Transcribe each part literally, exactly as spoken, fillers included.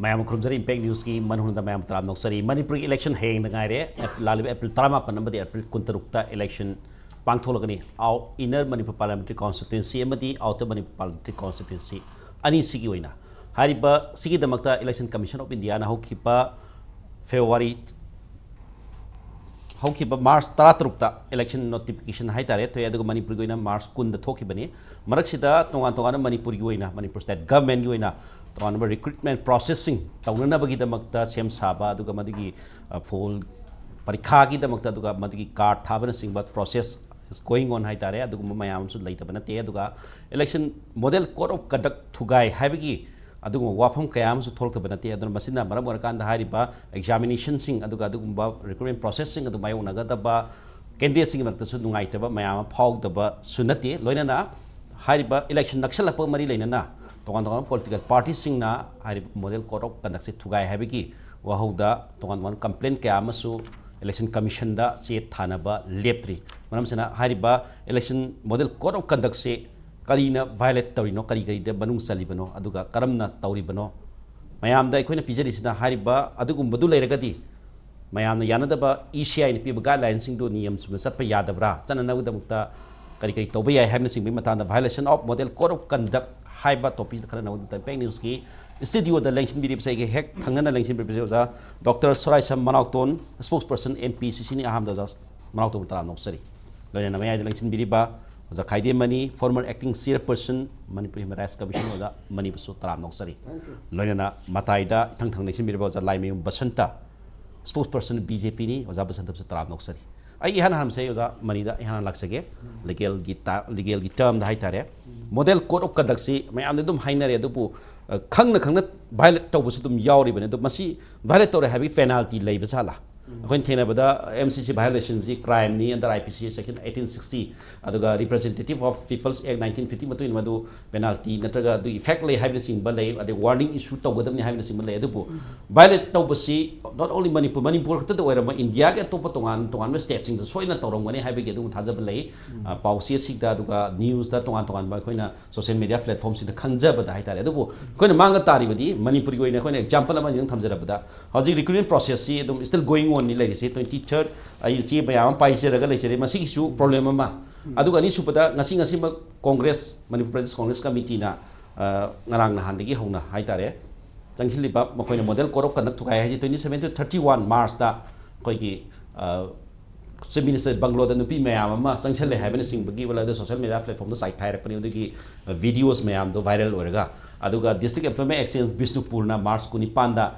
ꯃꯌꯥꯝ ꯈꯨꯔꯨꯝꯖꯔꯤ, ꯏꯝꯄꯦꯛ ꯅ꯭ꯌꯨꯁꯀꯤ ꯃꯅꯨꯡꯗ ꯃꯌꯥꯝ ꯇꯔꯥꯝꯅ ꯑꯣꯛꯆꯔꯤ꯫ ꯃꯅꯤꯄꯨꯔꯒꯤ ꯏꯂꯦꯛꯁꯟ ꯍꯌꯦꯡꯗ ꯉꯥꯏꯔꯦ꯫ ꯑꯦꯞ-, ꯂꯥꯛꯂꯤꯕ ꯑꯦꯄ꯭ꯔꯤꯜ ꯇꯔꯥꯃꯥꯄꯟ ꯑꯃꯗꯤ ꯑꯦꯄ꯭ꯔꯤꯜ ꯀꯨꯟꯇꯔꯨꯛꯇ ꯏꯂꯦꯛꯁꯟ ꯄꯥꯡꯊꯣꯛꯂꯒꯅꯤ꯫ ꯑꯥꯎ-, ꯏꯟꯅꯔ ꯃꯅꯤꯄꯨꯔ ꯄꯥꯔꯂꯤꯌꯥꯃꯦꯟꯇꯔꯤ ꯀꯣꯟꯁꯇꯤꯇ꯭ꯋꯦꯟꯁꯤ ꯑꯃꯗꯤ ꯑꯥꯎꯇꯔ ꯃꯅꯤꯄꯨꯔ ꯄꯥꯔꯂꯤꯌꯥꯃꯦꯟꯇꯔꯤ ꯀꯣꯟꯁꯇꯤꯇ꯭ꯋꯦꯟꯁꯤ ꯑꯅꯤꯁꯤꯒꯤ ꯑꯣꯏꯅ꯫ ꯍꯥꯏꯔꯤꯕ ꯁꯤꯒꯤꯗꯃꯛꯇ ꯏꯂꯦꯛꯁꯟ ꯀꯃꯤꯁꯟ ꯑꯣꯐ ꯏꯟꯗꯤꯌꯥꯅ ꯍꯧꯈꯤꯕ ꯐꯦꯕ꯭ꯔꯨꯋꯥꯔꯤ, ꯍꯧꯈꯤꯕ ꯃꯥꯔꯆ ꯇꯔꯥꯇꯔꯨꯛꯇ ꯏꯂꯦꯛꯁꯟ ꯅꯣꯇꯤꯐꯤꯀꯦꯁꯟ ꯍꯥꯏꯇꯥꯔꯦ ꯊꯣꯛꯑꯦ, ꯑꯗꯨꯒ ꯃꯅꯤꯄꯨꯔꯒꯤ ꯑꯣꯏꯅ ꯃꯥꯔꯆ ꯀꯨꯟꯗ ꯊꯣꯛꯈꯤꯕꯅꯤ꯫ ꯃꯔꯛꯁꯤꯗ ꯇꯣꯉꯥꯟ ꯇꯣꯉꯥꯟꯕ ꯃꯅꯤꯄꯨꯔꯒꯤ ꯑꯣꯏꯅ, ꯃꯅꯤꯄꯨꯔ ꯁ꯭ꯇꯦꯠ ꯒꯚꯔꯟꯃꯦꯟꯠꯀꯤ ꯑꯣꯏꯅ ꯇꯣꯉꯥꯟꯕ ꯔꯤꯀ꯭ꯔꯨꯠꯃꯦꯟꯠ ꯄ꯭ꯔꯣꯁꯦꯁꯁꯤꯡ ꯇꯧꯅꯅꯕꯒꯤꯗꯃꯛꯇ ꯁꯦꯝ ꯁꯥꯕ, ꯑꯗꯨꯒ ꯃꯗꯨꯒꯤ, ꯑ, ꯐꯣꯜ ꯄꯔꯤꯈꯥꯒꯤꯗꯃꯛꯇ, ꯑꯗꯨꯒ ꯃꯗꯨꯒꯤ ꯀꯥꯔꯗ ꯊꯥꯕꯅꯆꯤꯡꯕ ꯄ꯭ꯔꯣꯁꯦꯁ is going on ꯍꯥꯏꯇꯥꯔꯦ꯫ ꯑꯗꯨꯒꯨꯝꯕ ꯃꯌꯥꯝ ꯑꯃꯁꯨ ꯂꯩꯇꯕ ꯅꯠꯇꯦ꯫ ꯑꯗꯨꯒ election model code of conduct ꯊꯨꯒꯥꯏ ꯍꯥꯏꯕꯒꯤ ꯑꯗꯨꯒꯨꯝꯕ ꯋꯥꯐꯝ ꯀꯌꯥ ꯑꯃꯁꯨ ꯊꯣꯛꯂꯛꯇꯕ ꯅꯠꯇꯦ꯫ ꯑꯗꯨꯅ ꯃꯁꯤꯅ ꯃꯔꯝ ꯑꯣꯏꯔꯀꯥꯟꯗ ꯍꯥꯏꯔꯤꯕ ꯑꯦꯛꯖꯥꯃꯤꯅꯦꯁꯟꯁꯤꯡ, ꯑꯗꯨꯒ ꯑꯗꯨꯒꯨꯝꯕ ꯔꯤꯀ꯭ꯔꯨꯠꯃꯦꯟꯠ ꯄ꯭ꯔꯣꯁꯦꯁꯁꯤꯡ ꯑꯗꯨ ꯃꯥꯌꯣꯛꯅꯒꯗꯕ ꯀꯦꯟꯗꯤꯗꯦꯠꯁꯤꯡꯒꯤ ꯃꯔꯛꯇꯁꯨ ꯅꯨꯡꯉꯥꯏꯇꯕ ꯃꯌꯥꯝ ꯑꯃ ꯐꯥꯎꯗꯕꯁꯨ ꯅꯠꯇꯦ꯫ ꯂꯣꯏꯅꯅ ꯍꯥꯏꯔꯤꯕ ꯏꯂꯦꯛꯁꯟ ꯅꯛꯁꯜꯂꯛꯄꯒ ꯃꯔꯤ ꯂꯩꯅꯅ ꯇꯣꯉꯥꯟ ꯇꯣꯉꯥꯟꯕ ꯄꯣꯂꯤꯇꯤꯀꯦꯜ ꯄꯥꯔꯇꯤꯁꯤꯡꯅ ꯍꯥꯏꯔꯤꯕ ꯃꯣꯗꯦꯜ ꯀꯣꯗ ꯑꯣꯐ ꯀꯟꯗꯛꯁꯦ ꯊꯨꯒꯥꯏ ꯍꯥꯏꯕꯒꯤ ꯋꯥꯍꯧꯗ ꯇꯣꯉꯥꯟ ꯇꯣꯉꯥꯟꯕ ꯀꯝꯄ꯭ꯂꯦꯟ ꯀꯌꯥ ꯑꯃꯁꯨ ꯏꯂꯦꯛꯁꯟ ꯀꯃꯤꯁꯟꯗ ꯆꯦ ꯊꯥꯅꯕ ꯂꯦꯞꯇ꯭ꯔꯤ꯫ ꯃꯔꯝ ꯑꯁꯤꯅ ꯍꯥꯏꯔꯤꯕ ꯏꯂꯦꯛꯁꯟ ꯃꯣꯗꯦꯜ ꯀꯣꯗ ꯑꯣꯐ ꯀꯟꯗꯛꯁꯦ ꯀꯔꯤꯅ ꯚꯥꯏꯑꯣꯂꯦꯠ ꯇꯧꯔꯤꯅꯣ, ꯀꯔꯤ ꯀꯔꯤꯗ ꯃꯅꯨꯡ ꯆꯜꯂꯤꯕꯅꯣ, ꯑꯗꯨꯒ ꯀꯔꯝꯅ ꯇꯧꯔꯤꯕꯅꯣ? ꯃꯌꯥꯝꯗ ꯑꯩꯈꯣꯏꯅ ꯄꯤꯖꯔꯤꯁꯤꯅ ꯍꯥꯏꯔꯤꯕ ꯑꯗꯨꯒꯨꯝꯕꯗꯨ ꯂꯩꯔꯒꯗꯤ ꯃꯌꯥꯝꯅ ꯌꯥꯅꯗꯕ ꯏ ꯁꯤ ꯑꯥꯏꯅ ꯄꯤꯕ ꯒꯥꯏꯗꯂꯥꯏꯟꯁꯤꯡꯗꯨ ꯅꯤꯌꯝ ꯆꯨꯝꯅ ꯆꯠꯄ ꯌꯥꯗꯕ꯭ꯔꯥ, ꯆꯠꯅꯅꯕꯒꯤꯗꯃꯛꯇ ꯀꯔꯤ ꯀꯔꯤ ꯇꯧꯕ ꯌꯥꯏ ꯍꯥꯏꯕꯅꯆꯤꯡꯕꯒꯤ ꯃꯇꯥꯡꯗ violation of model code of conduct ꯍꯥꯏꯕ ꯇꯣꯄꯤꯛꯁꯤꯗ ꯈꯟꯅꯅꯕꯒꯤꯗꯃꯛꯇ ꯏꯝꯄꯦꯛ ꯅ꯭ꯌꯨꯁꯀꯤ ꯁ꯭ꯇꯨꯗꯤꯑꯣꯗ ꯂꯦꯡꯁꯤꯟꯕꯤꯔꯤꯕꯁꯦ ꯑꯩꯒꯤ ꯍꯦꯛ ꯊꯪꯅꯅ ꯂꯦꯡꯁꯤꯟꯕꯤꯔꯤꯕꯁꯦ ꯑꯣꯖꯥ doctor ꯁꯣꯔꯥꯏꯁꯝ ꯃꯅꯥꯎꯇꯣꯟ, spokesperson N P C C ꯅꯤ꯫ ꯑꯍꯥꯟꯕꯗ ꯑꯣꯖꯥ ꯃꯅꯥꯎꯇꯣꯟꯕꯨ ꯇꯔꯥꯝꯅ ꯑꯣꯛꯆꯔꯤ꯫ ꯂꯣꯏꯅꯅ ꯃꯌꯥꯏꯗ ꯂꯦꯡꯁꯤꯟꯕꯤꯔꯤꯕ ꯑꯣꯖꯥ ꯈꯥꯏꯗꯦꯝꯃꯅꯤ, former acting chairperson Manipur Human Rights Commission ꯑꯣꯖꯥ ꯃꯅꯤꯕꯨꯁꯨ ꯇꯔꯥꯝꯅ ꯑꯣꯛꯆꯔꯤ꯫ ꯂꯣꯏꯅꯅ ꯃꯇꯥꯏꯗ ꯏꯊꯪ ꯊꯪꯅ ꯂꯦꯡꯁꯤꯟꯕꯤꯔꯤꯕ ꯑꯣꯖꯥ Laimayum Basanta, spokesperson B J P ꯅꯤ꯫ ꯑꯣꯖꯥ ꯕꯁꯟꯇꯕꯨꯁꯨ ꯇꯔꯥꯝꯅ ꯑꯣꯛꯆꯔꯤ꯫ ꯑꯩ ꯏꯍꯥꯟ ꯍꯥꯟꯕꯁꯦ ꯑꯩ ꯑꯣꯖꯥ ꯃꯅꯤꯗ ꯏꯍꯥꯟ ꯍꯥꯟꯅ ꯂꯥꯛꯆꯒꯦ꯫ ꯂꯤꯒꯦꯜꯒꯤ ꯇ-, ꯂꯤꯒꯦꯜꯒꯤ ꯇꯔꯝꯗ ꯍꯥꯏꯇꯥꯔꯦ꯫ ꯃꯣꯗꯦꯜ ꯀꯣꯗ ꯑꯣꯐ ꯀꯟꯗꯛꯁꯤ ꯃꯌꯥꯝꯅ ꯑꯗꯨꯝ ꯍꯥꯏꯅꯔꯦ, ꯑꯗꯨꯕꯨ, ꯑ, ꯈꯪꯅ ꯈꯪꯅ ꯚꯥꯏꯑꯣꯂꯦꯠ ꯇꯧꯕꯁꯨ ꯑꯗꯨꯝ ꯌꯥꯎꯔꯤꯕꯅꯤ꯫ ꯑꯗꯣ ꯃꯁꯤ ꯚꯥꯏꯑꯣꯂꯦꯠ ꯇꯧꯔꯦ ꯍꯥꯏꯕꯒꯤ ꯄꯦꯅꯥꯜꯇꯤ ꯂꯩꯕ ꯖꯥꯠꯂꯥ? ꯑꯩꯈꯣꯏꯅ ꯊꯦꯡꯅꯕꯗ M C C violationꯁꯤ crimeꯅꯤ under I P C section eighteen sixty, ꯑꯗꯨꯒ Representative of People's Act nineteen fifty ꯃꯇꯨꯡ ꯏꯟꯅ ꯃꯗꯨ penalty ꯅꯠꯇ꯭ꯔꯒ ꯑꯗꯨ effect ꯂꯩ ꯍꯥꯏꯕꯅꯆꯤꯡꯕ ꯂꯩ, ꯑꯗꯩ warning issue ꯇꯧꯒꯗꯕꯅꯤ ꯍꯥꯏꯕꯅꯆꯤꯡꯕ ꯂꯩ꯫ ꯑꯗꯨꯕꯨ violate ꯇꯧꯕꯁꯤ not only ꯃꯅꯤꯄꯨꯔ, ꯃꯅꯤꯄꯨꯔ ꯈꯛꯇꯗ ꯑꯣꯏꯔꯝꯃꯣꯏ, ꯏꯟꯗꯤꯌꯥꯒꯤ ꯑꯇꯣꯞꯄ ꯇꯣꯉꯥꯟ ꯇꯣꯉꯥꯟꯕ stateꯁꯤꯡꯗ ꯁꯣꯏꯗꯅ ꯇꯧꯔꯝꯒꯅꯤ ꯍꯥꯏꯕꯒꯤ ꯑꯗꯨꯒꯨꯝꯕ ꯊꯥꯖꯕ ꯂꯩ꯫ ꯑ, ꯄꯥꯎꯆꯦꯁꯤꯡꯗ, ꯑꯗꯨꯒ newsꯇ, ꯇꯣꯉꯥꯟ ꯇꯣꯉꯥꯟꯕ ꯑꯩꯈꯣꯏꯅ social media platformꯁꯤꯡꯗ ꯈꯪꯖꯕꯗ ꯍꯥꯏꯇꯥꯔꯦ꯫ ꯑꯗꯨꯕꯨ ꯑꯩꯈꯣꯏꯅ ꯃꯥꯡꯗ ꯇꯥꯔꯤꯕꯗꯤ, ꯃꯅꯤꯄꯨꯔꯒꯤ ꯑꯣꯏꯅ ꯑꯩꯈꯣꯏꯅ example ꯑꯃ ꯑꯅꯤꯗꯪ ꯊꯝꯖꯔꯕꯗ, ꯍꯧꯖꯤꯛ recruitment processꯁꯤ ꯑꯗꯨꯝ still going onꯅꯤ ꯂꯩꯔꯤꯁꯦ꯫ Twenty third ꯑꯩ ꯆꯦ ꯃꯌꯥꯝ ꯑꯃ ꯄꯥꯏꯖꯔꯒ ꯂꯩꯖꯔꯦ, ꯃꯁꯤꯒꯤꯁꯨ problem ꯑꯃ꯫ ꯑꯗꯨꯒ ꯑꯅꯤꯁꯨꯕꯗ, ꯉꯁꯤ ꯉꯁꯤꯃꯛ Congress, Manipur Pradesh Congress Committeeꯅ, ꯑ, ꯉꯔꯥꯡ ꯅꯍꯥꯟꯗꯒꯤ ꯍꯧꯅ ꯍꯥꯏꯇꯥꯔꯦ, ꯆꯪꯁꯤꯜꯂꯤꯕ ꯃꯈꯣꯏꯅ Model Code of Conduct ꯊꯨꯒꯥꯏ ꯍꯥꯏꯁꯦ twenty seven to thirty one Marchꯇ ꯑꯩꯈꯣꯏꯒꯤ, ꯑ, Chief Minister bungalow ꯗ ꯅꯨꯄꯤ ꯃꯌꯥꯝ ꯑꯃ ꯆꯪꯁꯜꯂꯦ ꯍꯥꯏꯕꯅꯆꯤꯡꯕꯒꯤ ꯋꯥꯂꯗ social media platformꯗ ꯆꯥꯏꯈꯥꯏꯔꯛꯄꯅꯤ꯫ ꯑꯗꯨꯒꯤ, ꯑ, videos ꯃꯌꯥꯝꯗꯣ viral ꯑꯣꯏꯔꯒ, ꯑꯗꯨꯒ District Employment Exchange ꯕꯤꯁꯅꯨꯄꯨꯔꯅ March ꯀꯨꯟꯅꯤꯄꯥꯟꯗ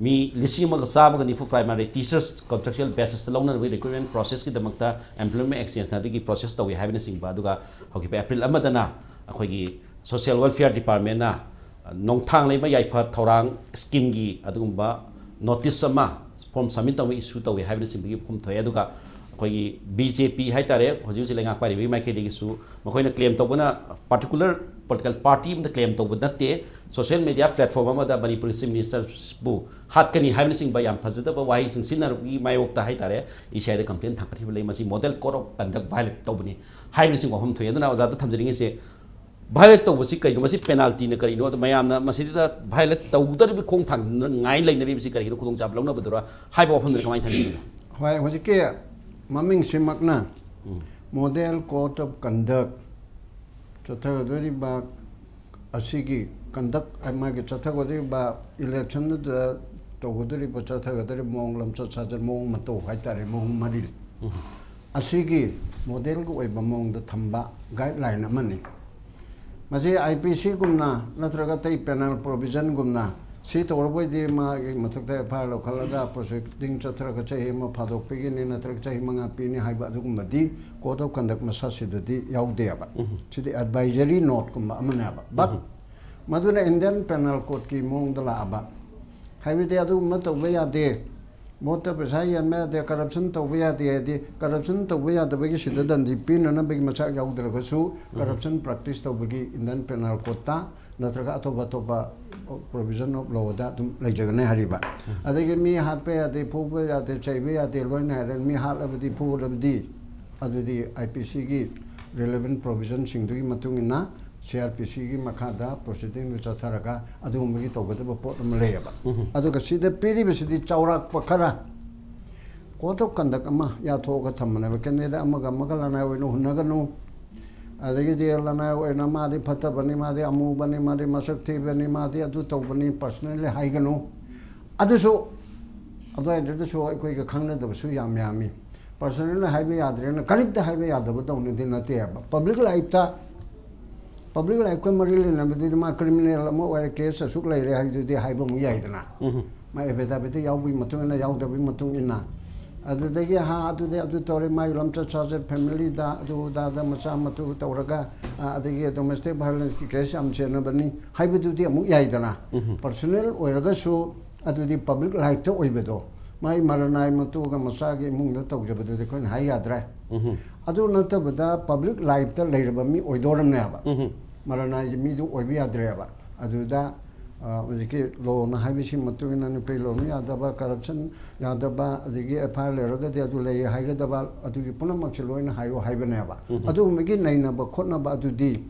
ꯃꯤ ꯂꯤꯁꯤꯡ ꯑꯃꯒ ꯆꯥꯝꯃꯒ ꯅꯤꯐꯨ primary teachers contractual basisꯇ ꯂꯧꯅꯅꯕꯒꯤ recruitment processꯀꯤꯗꯃꯛꯇ employment exchangeꯅ ꯑꯗꯨꯒꯤ process ꯇꯧꯏ ꯍꯥꯏꯕꯅꯆꯤꯡꯕ, ꯑꯗꯨꯒ ꯍꯧꯈꯤꯕ April ꯑꯃꯗꯅ ꯑꯩꯈꯣꯏꯒꯤ Social Welfare Departmentꯅ ꯅꯣꯡꯊꯥꯡ ꯂꯩꯃ ꯌꯥꯏꯐ ꯊꯧꯔꯥꯡ schemeꯒꯤ ꯑꯗꯨꯒꯨꯝꯕ notice ꯑꯃ form submit ꯇꯧꯕ issue ꯇꯧꯏ ꯍꯥꯏꯕꯅꯆꯤꯡꯕꯒꯤ ꯋꯥꯐꯝ ꯊꯣꯛꯑꯦ꯫ ꯑꯗꯨꯒ ꯑꯩꯈꯣꯏꯒꯤ B J P ꯍꯥꯏꯇꯥꯔꯦ, ꯍꯧꯖꯤꯛ ꯍꯧꯖꯤꯛ ꯂꯩꯉꯥꯛ ꯄꯥꯏꯔꯤꯕꯒꯤ ꯃꯥꯏꯀꯩꯗꯒꯤꯁꯨ ꯃꯈꯣꯏꯅ claim ꯇꯧꯕꯅ particular political party ꯑꯃꯗ claim ꯇꯧꯕ ꯅꯠꯇꯦ, social media platform ꯑꯃꯗ ꯃꯅꯤꯄꯨꯔꯒꯤ Chief Ministerꯕꯨ ꯍꯥꯠꯀꯅꯤ ꯍꯥꯏꯕꯅꯆꯤꯡꯕ ꯌꯥꯝ ꯐꯖꯗꯕ ꯋꯥꯍꯩꯁꯤꯡ ꯁꯤꯖꯤꯟꯅꯔꯛꯄꯒꯤ ꯃꯥꯌꯣꯛꯇ ꯍꯥꯏꯇꯥꯔꯦ, E C Iꯗ complaint ꯊꯥꯡꯒꯠꯈꯤꯕ ꯂꯩ꯫ ꯃꯁꯤ Model Code of Conduct violate ꯇꯧꯕꯅꯤ ꯍꯥꯏꯕꯅꯆꯤꯡꯕ ꯋꯥꯐꯝ ꯊꯣꯛꯑꯦ꯫ ꯑꯗꯨꯅ ꯑꯣꯖꯥꯗ ꯊꯝꯖꯅꯤꯡꯉꯤꯁꯦ, violate ꯇꯧꯕꯁꯤ ꯀꯩꯅꯣ, ꯃꯁꯤ penaltyꯅ ꯀꯔꯤꯅꯣ, ꯑꯗꯣ ꯃꯌꯥꯝꯅ ꯃꯁꯤꯗ violate ꯇꯧꯗꯧꯔꯤꯕ ꯈꯣꯡꯊꯥꯡꯗꯨꯅ ꯉꯥꯏ ꯂꯩꯅꯔꯤꯕꯁꯤ ꯀꯔꯤꯒꯤꯅꯣ, ꯈꯨꯗꯣꯡꯆꯥꯕ ꯂꯧꯅꯕꯗꯨꯔ ꯍꯥꯏꯕ ꯋꯥꯐꯝꯗꯨꯅ ꯀꯃꯥꯏꯅ ꯊꯝꯕꯤꯕꯅꯣ? ꯍꯣꯏ, ꯍꯧꯖꯤꯛꯀꯤ ꯃꯃꯤꯡꯁꯤꯃꯛꯅ Model Code of Conduct ꯆꯠꯊꯒꯗꯧꯔꯤꯕ ꯑꯁꯤꯒꯤ conduct, ꯃꯥꯒꯤ ꯆꯠꯊꯒꯗꯧꯔꯤꯕ electionꯗꯨꯗ ꯇꯧꯒꯗꯧꯔꯤꯕ, ꯆꯠꯊꯒꯗꯧꯔꯤꯕ ꯃꯑꯣꯡ, ꯂꯝꯆꯠ ꯁꯥꯖꯠ, ꯃꯑꯣꯡ ꯃꯇꯧ ꯍꯥꯏꯇꯥꯔꯦ, ꯃꯑꯣꯡ ꯃꯔꯤꯜ, ꯑꯁꯤꯒꯤ modelꯒꯤ ꯑꯣꯏꯕ ꯃꯑꯣꯡꯗ ꯊꯝꯕ guideline ꯑꯃꯅꯤ꯫ ꯃꯁꯤ I P Cꯒꯨꯝꯅ ꯅꯠꯇ꯭ꯔꯒ ꯑꯇꯩ penal provisionꯒꯨꯝꯅ ꯁꯤ ꯇꯧꯔꯕꯣꯏꯗꯤ ꯃꯥꯒꯤ ꯃꯊꯛꯇ F I R ꯂꯧꯈꯠꯂꯒ proceeding ꯆꯠꯊꯔꯒ ꯆꯍꯤ ꯑꯃ ꯐꯥꯗꯣꯛꯄꯤꯒꯅꯤ ꯅꯠꯇ꯭ꯔꯒ ꯆꯍꯤ ꯃꯉꯥ ꯄꯤꯅꯤ ꯍꯥꯏꯕ ꯑꯗꯨꯒꯨꯝꯕꯗꯤ Code of Conduct ꯃꯁꯥꯁꯤꯗꯗꯤ ꯌꯥꯎꯗꯦꯕ꯫ ꯁꯤꯗꯤ advisory noteꯀꯨꯝꯕ ꯑꯃꯅꯦꯕ꯫ But ꯃꯗꯨꯅ Indian Penal Codeꯀꯤ ꯃꯑꯣꯡꯗ ꯂꯥꯛꯑꯕ, ꯍꯥꯏꯕꯗꯤ ꯑꯗꯨꯒꯨꯝꯕ ꯇꯧꯕ ꯌꯥꯗꯦ, ꯚꯣꯠꯇ ꯄꯩꯁꯥ ꯌꯦꯟꯕ ꯌꯥꯗꯦ, ꯀꯔꯞꯁꯟ ꯇꯧꯕ ꯌꯥꯗꯦ ꯍꯥꯏꯗꯤ, ꯀꯔꯞꯁꯟ ꯇꯧꯕ ꯌꯥꯗꯕꯒꯤ ꯁꯤꯗ ꯗꯟꯗꯤ ꯄꯤꯅꯅꯕꯒꯤ ꯃꯆꯥꯛ ꯌꯥꯎꯗ꯭ꯔꯒꯁꯨ, ꯀꯔꯞꯁꯟ ꯄ꯭ꯔꯥꯛꯇꯤꯁ ꯇꯧꯕꯒꯤ ꯏꯟꯗꯤꯌꯟ ꯄꯦꯅꯦꯜ ꯀꯣꯗꯇ ꯅꯠꯇ꯭ꯔꯒ ꯑꯇꯣꯞ ꯑꯇꯣꯞꯄ ꯄ꯭ꯔꯣꯚꯤꯖꯟ ꯑꯣꯐ ꯂꯣꯗ ꯑꯗꯨꯝ ꯂꯩꯖꯒꯅꯤ ꯍꯥꯏꯔꯤꯕ꯫ ꯑꯗꯒꯤ ꯃꯤ ꯍꯥꯠꯄ ꯌꯥꯗꯦ, ꯐꯨꯕ ꯌꯥꯗꯦ, ꯆꯩꯕ ꯌꯥꯗꯦ ꯂꯣꯏꯅ ꯍꯥꯏꯔꯦ꯫ ꯃꯤ ꯍꯥꯠꯂꯕꯗꯤ, ꯐꯨꯔꯕꯗꯤ, ꯑꯗꯨꯗꯤ ꯑꯥꯏ ꯄꯤ ꯁꯤꯒꯤ ꯔꯤꯂꯦꯚꯦꯟ ꯄ꯭ꯔꯣꯚꯤꯖꯟꯁꯤꯡꯗꯨꯒꯤ ꯃꯇꯨꯡ ꯏꯟꯅ ꯁꯤ ꯑꯥꯔ ꯄꯤ ꯁꯤꯒꯤ ꯃꯈꯥꯗ ꯄ꯭ꯔꯣꯁꯤꯗꯤꯡꯗꯨ ꯆꯠꯊꯔꯒ ꯑꯗꯨꯒꯨꯝꯕꯒꯤ ꯇꯧꯒꯗꯕ ꯄꯣꯠ ꯑꯃ ꯂꯩꯌꯦꯕ꯫ ꯑꯗꯨꯒ ꯁꯤꯗ ꯄꯤꯔꯤꯕꯁꯤꯗꯤ ꯆꯥꯎꯔꯥꯛꯄ ꯈꯔ ꯀꯣꯗ ꯑꯣꯐ ꯀꯟꯗꯛ ꯑꯃ ꯌꯥꯊꯣꯛꯑꯒ ꯊꯝꯕꯅꯦꯕ꯫ ꯀꯦꯟꯗꯤꯗꯦꯠ ꯑꯃꯒ ꯑꯃꯒ ꯂꯅꯥꯏ ꯑꯣꯏꯅ ꯍꯨꯟꯅꯒꯅꯨ, ꯑꯗꯒꯤꯗꯤ ꯂꯅꯥꯏ ꯑꯣꯏꯅ ꯃꯥꯗꯤ ꯐꯠꯇꯕꯅꯤ, ꯃꯥꯗꯤ ꯑꯃꯨꯕꯅꯤ, ꯃꯥꯗꯤ ꯃꯁꯛ ꯊꯤꯕꯅꯤ, ꯃꯥꯗꯤ ꯑꯗꯨ ꯇꯧꯕꯅꯤ, ꯄꯔꯁꯅꯦꯜꯂꯤ ꯍꯥꯏꯒꯅꯨ꯫ ꯑꯗꯨꯁꯨ ꯑꯗꯨꯋꯥꯏꯗꯨꯗꯁꯨ ꯑꯩꯈꯣꯏꯒ ꯈꯪꯅꯗꯕꯁꯨ ꯌꯥꯝ ꯌꯥꯝꯃꯤ꯫ ꯄꯔꯁꯅꯦꯜꯂꯤ ꯍꯥꯏꯕ ꯌꯥꯗ꯭ꯔꯦꯅ ꯀꯔꯤꯝꯇ ꯍꯥꯏꯕ ꯌꯥꯗꯕ ꯇꯧꯅꯗꯤ ꯅꯠꯇꯦꯕ꯫ ꯄꯕ꯭ꯂꯤꯛ ꯂꯥꯏꯐꯇ, ꯄꯕ꯭ꯂꯤꯛ ꯂꯥꯏꯐꯀ ꯃꯔꯤ ꯂꯩꯅꯕꯗꯨꯗꯤ ꯃꯥ ꯀ꯭ꯔꯤꯃꯤꯅꯦꯜ ꯑꯃ ꯑꯣꯏꯔꯦ, ꯀꯦꯁ ꯑꯁꯨꯛ ꯂꯩꯔꯦ ꯍꯥꯏꯕꯗꯨꯗꯤ ꯍꯥꯏꯕ ꯑꯃꯨꯛ ꯌꯥꯏꯗꯅ꯫ ꯃꯥ ꯑꯦꯐꯤꯗꯥꯚꯤꯠꯇ ꯌꯥꯎꯕꯒꯤ ꯃꯇꯨꯡ ꯏꯟꯅ, ꯌꯥꯎꯗꯕꯒꯤ ꯃꯇꯨꯡ ꯏꯟꯅ꯫ ꯑꯗꯨꯗꯒꯤ ꯍꯥ ꯑꯗꯨꯗꯤ ꯑꯗꯨ ꯇꯧꯔꯦ, ꯃꯥꯒꯤ ꯂꯝꯆꯠ ꯁꯥꯖꯠ, ꯐꯦꯃꯤꯂꯤꯗ ꯑꯗꯨ ꯑꯗꯥꯗ ꯃꯆꯥ ꯃꯇꯨ ꯇꯧꯔꯒ, ꯑ, ꯑꯗꯒꯤ ꯗꯣꯃꯦꯁꯇꯤꯛ ꯚꯥꯏꯑꯣꯂꯦꯟꯁꯀꯤ ꯀꯦꯁ ꯌꯥꯝ ꯆꯦꯟꯅꯕꯅꯤ ꯍꯥꯏꯕꯗꯨꯗꯤ ꯑꯃꯨꯛ ꯌꯥꯏꯗꯅ꯫ ꯄꯔꯁꯣꯅꯦꯜ ꯑꯣꯏꯔꯒꯁꯨ ꯑꯗꯨꯗꯤ ꯄꯕ꯭ꯂꯤꯛ ꯂꯥꯏꯐꯇ ꯑꯣꯏꯕꯗꯣ, ꯃꯥꯒꯤ ꯃꯔꯅꯥꯏ ꯃꯇꯨꯒ ꯃꯆꯥꯒꯤ ꯏꯃꯨꯡꯗ ꯇꯧꯖꯕꯗꯨꯗꯤ ꯑꯩꯈꯣꯏꯅ ꯍꯥꯏ ꯌꯥꯗ꯭ꯔꯦ꯫ ꯑꯗꯨ ꯅꯠꯇꯕꯗ ꯄꯕ꯭ꯂꯤꯛ ꯂꯥꯏꯐꯇ ꯂꯩꯔꯕ ꯃꯤ ꯑꯣꯏꯗꯣꯔꯝꯅꯦꯕ꯫ ꯃꯔꯅꯥꯏꯒꯤ ꯃꯤꯗꯨ ꯑꯣꯏꯕ ꯌꯥꯗ꯭ꯔꯦꯕ꯫ ꯑꯗꯨꯗ, ꯑ, ꯍꯧꯖꯤꯛꯀꯤ ꯂꯣꯅ ꯍꯥꯏꯕꯁꯤꯒꯤ ꯃꯇꯨꯡ ꯏꯟꯅ ꯅꯨꯄꯤ ꯂꯣꯟꯕ ꯌꯥꯗꯕ, ꯀꯔꯞꯁꯟ ꯌꯥꯗꯕ, ꯑꯗꯒꯤ ꯑꯦꯐ ꯑꯥꯏ ꯑꯥꯔ ꯂꯩꯔꯒꯗꯤ ꯑꯗꯨ ꯂꯩ ꯍꯥꯏꯒꯗꯕ, ꯑꯗꯨꯒꯤ ꯄꯨꯝꯅꯃꯛꯁꯦ ꯂꯣꯏꯅ ꯍꯥꯏꯌꯨ ꯍꯥꯏꯕꯅꯦꯕ꯫ ꯑꯗꯨꯒꯨꯝꯕꯒꯤ ꯅꯩꯅꯕ ꯈꯣꯠꯅꯕ ꯑꯗꯨꯗꯤ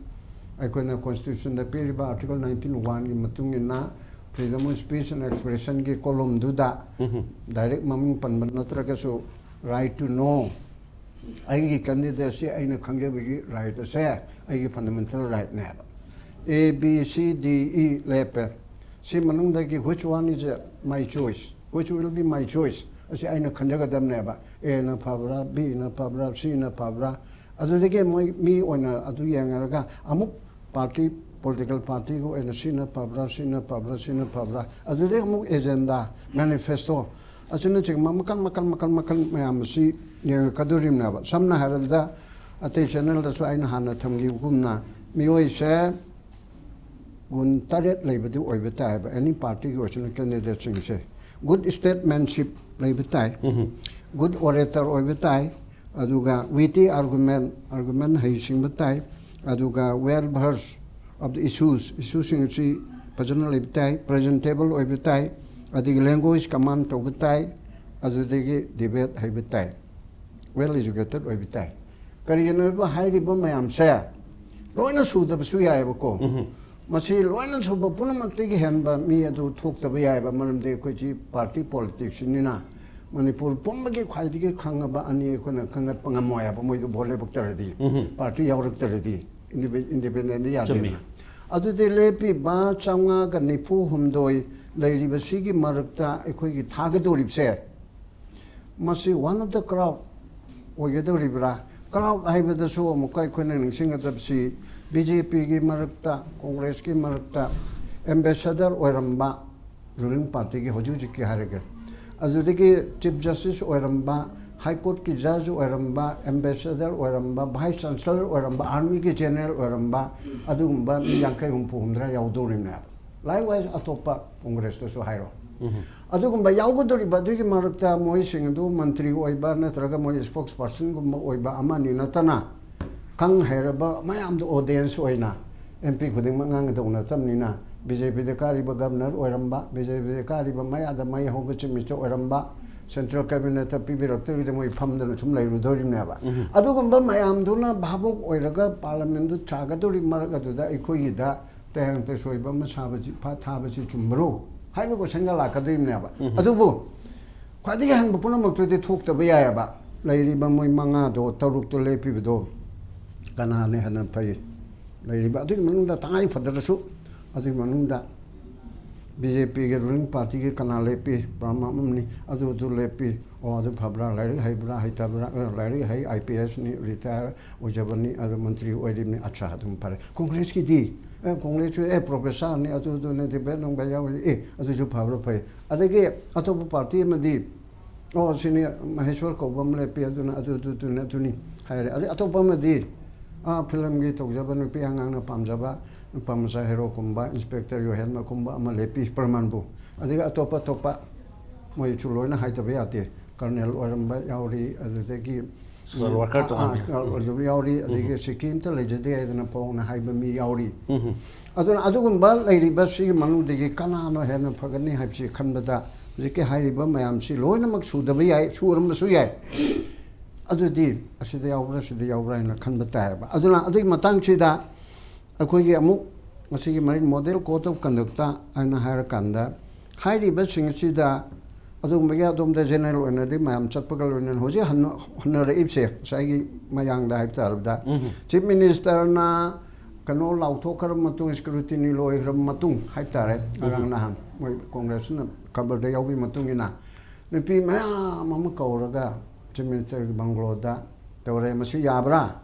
ꯑꯩꯈꯣꯏꯅ ꯀꯣꯟꯁꯇꯤꯇ꯭ꯌꯨꯁꯟꯗ ꯄꯤꯔꯤꯕ ꯑꯥꯔꯇꯤꯀꯜ ꯅꯥꯏꯟꯇꯤꯟ ꯋꯥꯟꯒꯤ ꯃꯇꯨꯡ ꯏꯟꯅ freedom of speech and expressionꯒꯤ ꯀꯣꯂꯨꯝꯗꯨꯗ ꯗꯥꯏꯔꯦꯛ ꯃꯃꯤꯡ ꯄꯟꯕ ꯅꯠꯇ꯭ꯔꯒꯁꯨ, right to know, ꯑꯩꯒꯤ ꯀꯦꯟꯗꯤꯗꯦꯠꯁꯤ ꯑꯩꯅ ꯈꯪꯖꯕꯒꯤ ꯔꯥꯏꯠ ꯑꯁꯦ ꯑꯩꯒꯤ ꯐꯟꯗꯥꯃꯦꯟꯇꯦꯜ ꯔꯥꯏꯠꯅꯦꯕ꯫ ꯑꯦ, ꯕꯤ, ꯁꯤ, ꯗꯤ, ꯏ ꯂꯦꯞꯄꯦ꯫ ꯁꯤ ꯃꯅꯨꯡꯗꯒꯤ which one is my choice? Which will be my choice? ꯑꯁꯤ ꯑꯩꯅ ꯈꯟꯖꯒꯗꯕꯅꯦꯕ꯫ ꯑꯦꯅ ꯐꯕ꯭ꯔꯥ, ꯕꯤꯅ ꯐꯕ꯭ꯔꯥ, ꯁꯤꯅ ꯐꯕ꯭ꯔꯥ? ꯑꯗꯨꯗꯒꯤ ꯃꯣꯏ ꯃꯤ ꯑꯣꯏꯅ ꯑꯗꯨ ꯌꯦꯡꯉꯒ ꯑꯃꯨꯛ ꯄꯥꯔꯇꯤ, ꯄꯣꯂꯤꯇꯤꯀꯦꯜ ꯄꯥꯔꯇꯤꯒꯤ ꯑꯣꯏꯅ ꯁꯤꯅ ꯐꯕ꯭ꯔꯥ, ꯁꯤꯅ ꯐꯕ꯭ꯔꯥ, ꯁꯤꯅ ꯐꯕ꯭ꯔꯥ? ꯑꯗꯨꯗꯒꯤ ꯑꯃꯨꯛ ꯑꯦꯖꯦꯟꯗꯥ, ꯃꯦꯅꯤꯐꯦꯁꯇꯣ, ꯑꯁꯤꯅꯆꯤꯡꯕ ꯃꯈꯜ, ꯃꯈꯜ, ꯃꯈꯜ, ꯃꯈꯜ ꯃꯌꯥꯝ ꯑꯁꯤ ꯌꯦꯡꯉꯛꯀꯗꯣꯔꯤꯕꯅꯦꯕ꯫ ꯁꯝꯅ ꯍꯥꯏꯔꯕꯗ, ꯑꯇꯩ ꯆꯦꯅꯦꯜꯗꯁꯨ ꯑꯩꯅ ꯍꯥꯟꯅ ꯊꯝꯈꯤꯕꯒꯨꯝꯅ, ꯃꯤꯑꯣꯏꯁꯦ ꯒꯨꯟ ꯇꯔꯦꯠ ꯂꯩꯕꯗꯤ ꯑꯣꯏꯕ ꯇꯥꯏꯌꯦꯕ, ꯑꯦꯅꯤ ꯄꯥꯔꯇꯤꯒꯤ ꯑꯣꯏꯁꯅꯨ, ꯀꯦꯟꯗꯤꯗꯦꯠꯁꯤꯡꯁꯦ꯫ Good statesmanship ꯂꯩꯕ ꯇꯥꯏ, good orator ꯑꯣꯏꯕ ꯇꯥꯏ, ꯑꯗꯨꯒ witty argument, argument ꯍꯩꯁꯤꯡꯕ ꯇꯥꯏ, ꯑꯗꯨꯒ well versed of the issues, issueꯁꯤꯡ ꯑꯁꯤ ꯐꯖꯅ ꯂꯩꯕ ꯇꯥꯏ, presentable ꯑꯣꯏꯕ ꯇꯥꯏ, ꯑꯗꯒꯤ language command ꯇꯧꯕ ꯇꯥꯏ, ꯑꯗꯨꯗꯒꯤ debate ꯍꯩꯕ ꯇꯥꯏ, well educated ꯑꯣꯏꯕ ꯇꯥꯏ꯫ ꯀꯔꯤꯒꯤꯅꯣ ꯍꯥꯏꯕ, ꯍꯥꯏꯔꯤꯕ ꯃꯌꯥꯝꯁꯦ ꯂꯣꯏꯅ ꯁꯨꯗꯕꯁꯨ ꯌꯥꯏꯑꯕꯀꯣ꯫ ꯃꯁꯤ ꯂꯣꯏꯅ ꯁꯨꯕ ꯄꯨꯝꯅꯃꯛꯇꯒꯤ ꯍꯦꯟꯕ ꯃꯤ ꯑꯗꯨ ꯊꯣꯛꯇꯕ ꯌꯥꯏꯑꯕ, ꯃꯔꯝꯗꯤ ꯑꯩꯈꯣꯏꯁꯤ party politicsꯅꯤꯅ ꯃꯅꯤꯄꯨꯔ ꯄꯨꯝꯕꯒꯤ ꯈ꯭ꯋꯥꯏꯗꯒꯤ ꯈꯪꯉꯕ ꯑꯅꯤ ꯑꯩꯈꯣꯏꯅ ꯈꯟꯒꯠꯄ ꯉꯝꯃꯣꯏ ꯍꯥꯏꯕ, ꯃꯣꯏꯗꯨ ꯚꯣꯠ ꯂꯦꯞꯄꯛꯇ꯭ꯔꯗꯤ, ꯎꯝ꯫ Party ꯌꯥꯎꯔꯛꯇ꯭ꯔꯗꯤ, ꯏꯟꯗꯤꯄꯦ-, independent ꯌꯥꯗꯦꯅ꯫ ꯆꯨꯝꯃꯤ꯫ ꯑꯗꯨꯗꯤ ꯂꯦꯞꯄꯤꯕ ꯆꯥꯝꯃꯉꯥꯒ ꯅꯤꯐꯨ ꯍꯨꯝꯗꯣꯏ ꯂꯩꯔꯤꯕꯁꯤꯒꯤ ꯃꯔꯛꯇ ꯑꯩꯈꯣꯏꯒꯤ ꯊꯥꯒꯗꯧꯔꯤꯕꯁꯦ, ꯃꯁꯤ one of the crowd ꯑꯣꯏꯒꯗꯧꯔꯤꯕ꯭ꯔꯥ? Crowd ꯍꯥꯏꯕꯗꯁꯨ ꯑꯃꯨꯛꯀ ꯑꯩꯈꯣꯏꯅ ꯅꯤꯡꯁꯤꯡꯒꯗꯕꯁꯤ, ꯕꯤ ꯖꯦ ꯄꯤꯒꯤ ꯃꯔꯛꯇ, ꯀꯣꯡꯒ꯭ꯔꯦꯁꯀꯤ ꯃꯔꯛꯇ ambassador ꯑꯣꯏꯔꯝꯕ, ruling partyꯒꯤ ꯍꯧꯖꯤꯛ ꯍꯧꯖꯤꯛꯀꯤ ꯍꯥꯏꯔꯒꯦ, ꯑꯗꯨꯗꯒꯤ Chief Justice ꯑꯣꯏꯔꯝꯕ, High Courtꯀꯤ judge ꯑꯣꯏꯔꯝꯕ, ambassador ꯑꯣꯏꯔꯝꯕ, vice chancellor ꯑꯣꯏꯔꯝꯕ, armyꯒꯤ general ꯑꯣꯏꯔꯝꯕ, ꯑꯗꯨꯒꯨꯝꯕ ꯃꯤ ꯌꯥꯡꯈꯩ ꯍꯨꯝꯐꯨ ꯍꯨꯝꯗ꯭ꯔꯥ ꯌꯥꯎꯗꯧꯔꯤꯕꯅꯦꯕ꯫ Likewise ꯑꯇꯣꯞꯄ ꯀꯣꯡꯒ꯭ꯔꯦꯁꯇꯁꯨ ꯍꯥꯏꯔꯣ꯫ ꯑꯗꯨꯒꯨꯝꯕ ꯌꯥꯎꯒꯗꯧꯔꯤꯕ ꯑꯗꯨꯒꯤ ꯃꯔꯛꯇ ꯃꯣꯏꯁꯤꯡ ꯑꯗꯨ ꯃꯟꯇ꯭ꯔꯤ ꯑꯣꯏꯕ ꯅꯠꯇ꯭ꯔꯒ ꯃꯣꯏ spokespersonꯒꯨꯝꯕ ꯑꯣꯏꯕ ꯑꯃꯅꯤ ꯅꯠꯇꯅ, ꯈꯪ ꯍꯩꯔꯕ ꯃꯌꯥꯝꯗ audience ꯑꯣꯏꯅ, M P ꯈꯨꯗꯤꯡꯃꯛ ꯉꯥꯡꯒꯗꯧ ꯅꯠꯇꯕꯅꯤꯅ, B J Pꯗ ꯀꯥꯔꯤꯕ governor ꯑꯣꯏꯔꯝꯕ, B J Pꯗ ꯀꯥꯔꯤꯕ ꯃꯌꯥꯗ ꯃꯩ ꯍꯧꯕ chief minister ꯑꯣꯏꯔꯝꯕ, central cabinetꯇ ꯄꯤꯕꯤꯔꯛꯇ꯭ꯔꯤꯉꯩꯗ ꯃꯣꯏ ꯐꯝꯗꯅ ꯁꯨꯝ ꯂꯩꯔꯨꯗꯧꯔꯤꯕꯅꯦꯕ꯫ ꯑꯗꯨꯒꯨꯝꯕ ꯃꯌꯥꯝꯗꯨꯅ ꯚꯥꯕꯨꯛ ꯑꯣꯏꯔꯒ parliamentꯗꯨ ꯊꯥꯒꯗꯧꯔꯤ ꯃꯔꯛ ꯑꯗꯨꯗ ꯑꯩꯈꯣꯏꯒꯤꯗ ꯇꯌꯥꯡ ꯇꯁꯣꯏꯕ ꯑꯃ ꯁꯥꯕꯁꯤ, ꯐꯥ-, ꯊꯥꯕꯁꯤ ꯆꯨꯝꯕꯔꯣ ꯍꯥꯏꯕ questionꯒ ꯂꯥꯛꯀꯗꯣꯏꯅꯦꯕ꯫ ꯑꯗꯨꯕꯨ ꯈ꯭ꯋꯥꯏꯗꯒꯤ ꯑꯍꯟꯕ ꯄꯨꯝꯅꯃꯛꯇꯨꯗꯤ ꯊꯣꯛꯇꯕ ꯌꯥꯏꯑꯕ꯫ ꯂꯩꯔꯤꯕ ꯃꯣꯏ ꯃꯉꯥꯗꯣ, ꯇꯔꯨꯛꯇꯣ ꯂꯦꯞꯄꯤꯕꯗꯣ ꯀꯅꯥꯅ ꯍꯦꯟꯅ ꯐꯩ? ꯂꯩꯔꯤꯕ ꯑꯗꯨꯒꯤ ꯃꯅꯨꯡꯗ ꯇꯉꯥꯏ ꯐꯗ꯭ꯔꯁꯨ, ꯑꯗꯨꯒꯤ ꯃꯅꯨꯡꯗ B J Pꯒꯤ ruling partyꯒꯤ ꯀꯅꯥ ꯂꯦꯞꯄꯤ? ꯄ꯭ꯔꯃꯥꯟ ꯑꯃꯅꯤ꯫ ꯑꯗꯨ, ꯑꯗꯨ ꯂꯦꯞꯄꯤ꯫ ꯑꯣ, ꯑꯗꯨ ꯐꯕ꯭ꯔꯥ? ꯂꯥꯏꯔꯤꯛ ꯍꯩꯕ꯭ꯔꯥ, ꯍꯩꯇꯕ꯭ꯔꯥ? ꯑ, ꯂꯥꯏꯔꯤꯛ ꯍꯩ, I P S ꯅꯤ, retire ꯑꯣꯏꯖꯕꯅꯤ, ꯑꯗꯨ ꯃꯟꯇ꯭ꯔꯤ ꯑꯣꯏꯔꯤꯕꯅꯤ, ꯑꯠꯁꯥ, ꯑꯗꯨꯝ ꯐꯔꯦ꯫ ꯀꯣꯡꯒ꯭ꯔꯦꯁꯀꯤꯗꯤ, ꯑꯦ, ꯀꯣꯡꯒ꯭ꯔꯦꯁꯁꯨ, ꯑꯦ, professorꯅꯤ, ꯑꯗꯨ, ꯑꯗꯨꯅ debate ꯅꯨꯡꯕ ꯌꯥꯎꯔꯤ, ꯑꯦ, ꯑꯗꯨꯁꯨ ꯐꯕ꯭ꯔꯥ? ꯐꯩ꯫ ꯑꯗꯒꯤ ꯑꯇꯣꯞꯄ party ꯑꯃꯗꯤ, ꯑꯣ, ꯁꯤꯅꯤ, ꯃꯍꯦꯁ꯭ꯋꯔ ꯀꯧꯕ ꯑꯃ ꯂꯦꯞꯄꯤ, ꯑꯗꯨꯅ ꯑꯗꯨ, ꯑꯗꯨ, ꯑꯗꯨꯅ ꯑꯗꯨꯅꯤ ꯍꯥꯏꯔꯦ꯫ ꯑꯗꯩ ꯑꯇꯣꯞꯄ ꯑꯃꯗꯤ, ꯑꯥ, filmꯒꯤ ꯇꯧꯖꯕ, ꯅꯨꯄꯤ ꯑꯉꯥꯡꯅ ꯄꯥꯝꯖꯕ, ꯅꯨꯄꯥ ꯃꯆꯥ heroꯒꯨꯝꯕ, inspector ꯌꯣꯍꯦꯟꯕꯒꯨꯝꯕ ꯑꯃ ꯂꯦꯞꯄꯤ, ꯄ꯭ꯔꯃꯥꯟꯕꯨ꯫ ꯑꯗꯒꯤ ꯑꯇꯣꯞ ꯑꯇꯣꯞꯄ ꯃꯣꯏꯁꯨ ꯂꯣꯏꯅ ꯍꯥꯏꯗꯕ ꯌꯥꯗꯦ꯫ ꯀꯔꯅꯦꯜ ꯑꯣꯏꯔꯝꯕ ꯌꯥꯎꯔꯤ, ꯑꯗꯨꯗꯒꯤ Social worker ꯑ, ꯇꯣꯉꯥꯟꯕ꯫ ꯑ, ꯑꯣꯏꯔꯝꯕ ꯌꯥꯎꯔꯤ, ꯑꯗꯒꯤ ꯁꯤꯀꯤ ꯑꯝꯇ ꯂꯩꯖꯗꯦ ꯍꯥꯏꯗꯅ ꯄꯣꯡꯅ ꯍꯥꯏꯕ ꯃꯤ ꯌꯥꯎꯔꯤ꯫ ꯑꯗꯨꯅ ꯑꯗꯨꯒꯨꯝꯕ ꯂꯩꯔꯤꯕ ꯁꯤꯒꯤ ꯃꯅꯨꯡꯗꯒꯤ ꯀꯅꯥꯅꯣ ꯍꯦꯟꯅ ꯐꯒꯅꯤ ꯍꯥꯏꯕꯁꯤ ꯈꯟꯕꯗ ꯍꯧꯖꯤꯛꯀꯤ ꯍꯥꯏꯔꯤꯕ ꯃꯌꯥꯝꯁꯤ ꯂꯣꯏꯅꯃꯛ ꯁꯨꯗꯕ ꯌꯥꯏ, ꯁꯨꯔꯝꯕꯁꯨ ꯌꯥꯏ꯫ ꯑꯗꯨꯗꯤ ꯑꯁꯤꯗ ꯌꯥꯎꯕ꯭ꯔꯥ, ꯑꯁꯤꯗ ꯌꯥꯎꯕ꯭ꯔꯥ ꯍꯥꯏꯅ ꯈꯟꯕ ꯇꯥꯏꯌꯦꯕ꯫ ꯑꯗꯨꯅ ꯑꯗꯨꯒꯤ ꯃꯇꯥꯡꯁꯤꯗ ꯑꯩꯈꯣꯏꯒꯤ ꯑꯃꯨꯛ ꯉꯁꯤꯒꯤ ꯃꯔꯤ model code of conduct ꯍꯥꯏꯅ ꯍꯥꯏꯔꯀꯥꯟꯗ ꯍꯥꯏꯔꯤꯕꯁꯤꯡ ꯑꯁꯤꯗ ꯑꯗꯨꯒꯨꯝꯕꯒꯤ ꯑꯗꯣꯝꯗ general ꯑꯣꯏꯅꯗꯤ ꯃꯌꯥꯝ ꯆꯠꯄꯒ ꯂꯣꯏꯅꯅ ꯍꯧꯖꯤꯛ ꯍꯟꯅ-, ꯍꯟꯅꯔꯛꯏꯕꯁꯦ ꯉꯁꯥꯏꯒꯤ ꯃꯌꯥꯡꯗ ꯍꯥꯏꯕ ꯇꯥꯔꯕꯗ chief ministerꯅ ꯀꯩꯅꯣ ꯂꯥꯎꯊꯣꯛꯈ꯭ꯔꯕ ꯃꯇꯨꯡ, scrutiny ꯂꯣꯏꯈ꯭ꯔꯕ ꯃꯇꯨꯡ ꯍꯥꯏꯕ ꯇꯥꯔꯦ, ꯉꯔꯥꯡ ꯅꯍꯥꯟ ꯃꯣꯏ ꯀꯣꯡꯒ꯭ꯔꯦꯁꯅ ꯈꯕꯔꯗ ꯌꯥꯎꯕꯒꯤ ꯃꯇꯨꯡ ꯏꯟꯅ ꯅꯨꯄꯤ ꯃꯌꯥꯝ ꯑꯃ ꯀꯧꯔꯒ chief ministerꯒꯤ ꯕꯪꯒ꯭ꯂꯣꯗ ꯇꯧꯔꯦ꯫ ꯃꯁꯤ ꯌꯥꯕ꯭ꯔꯥ?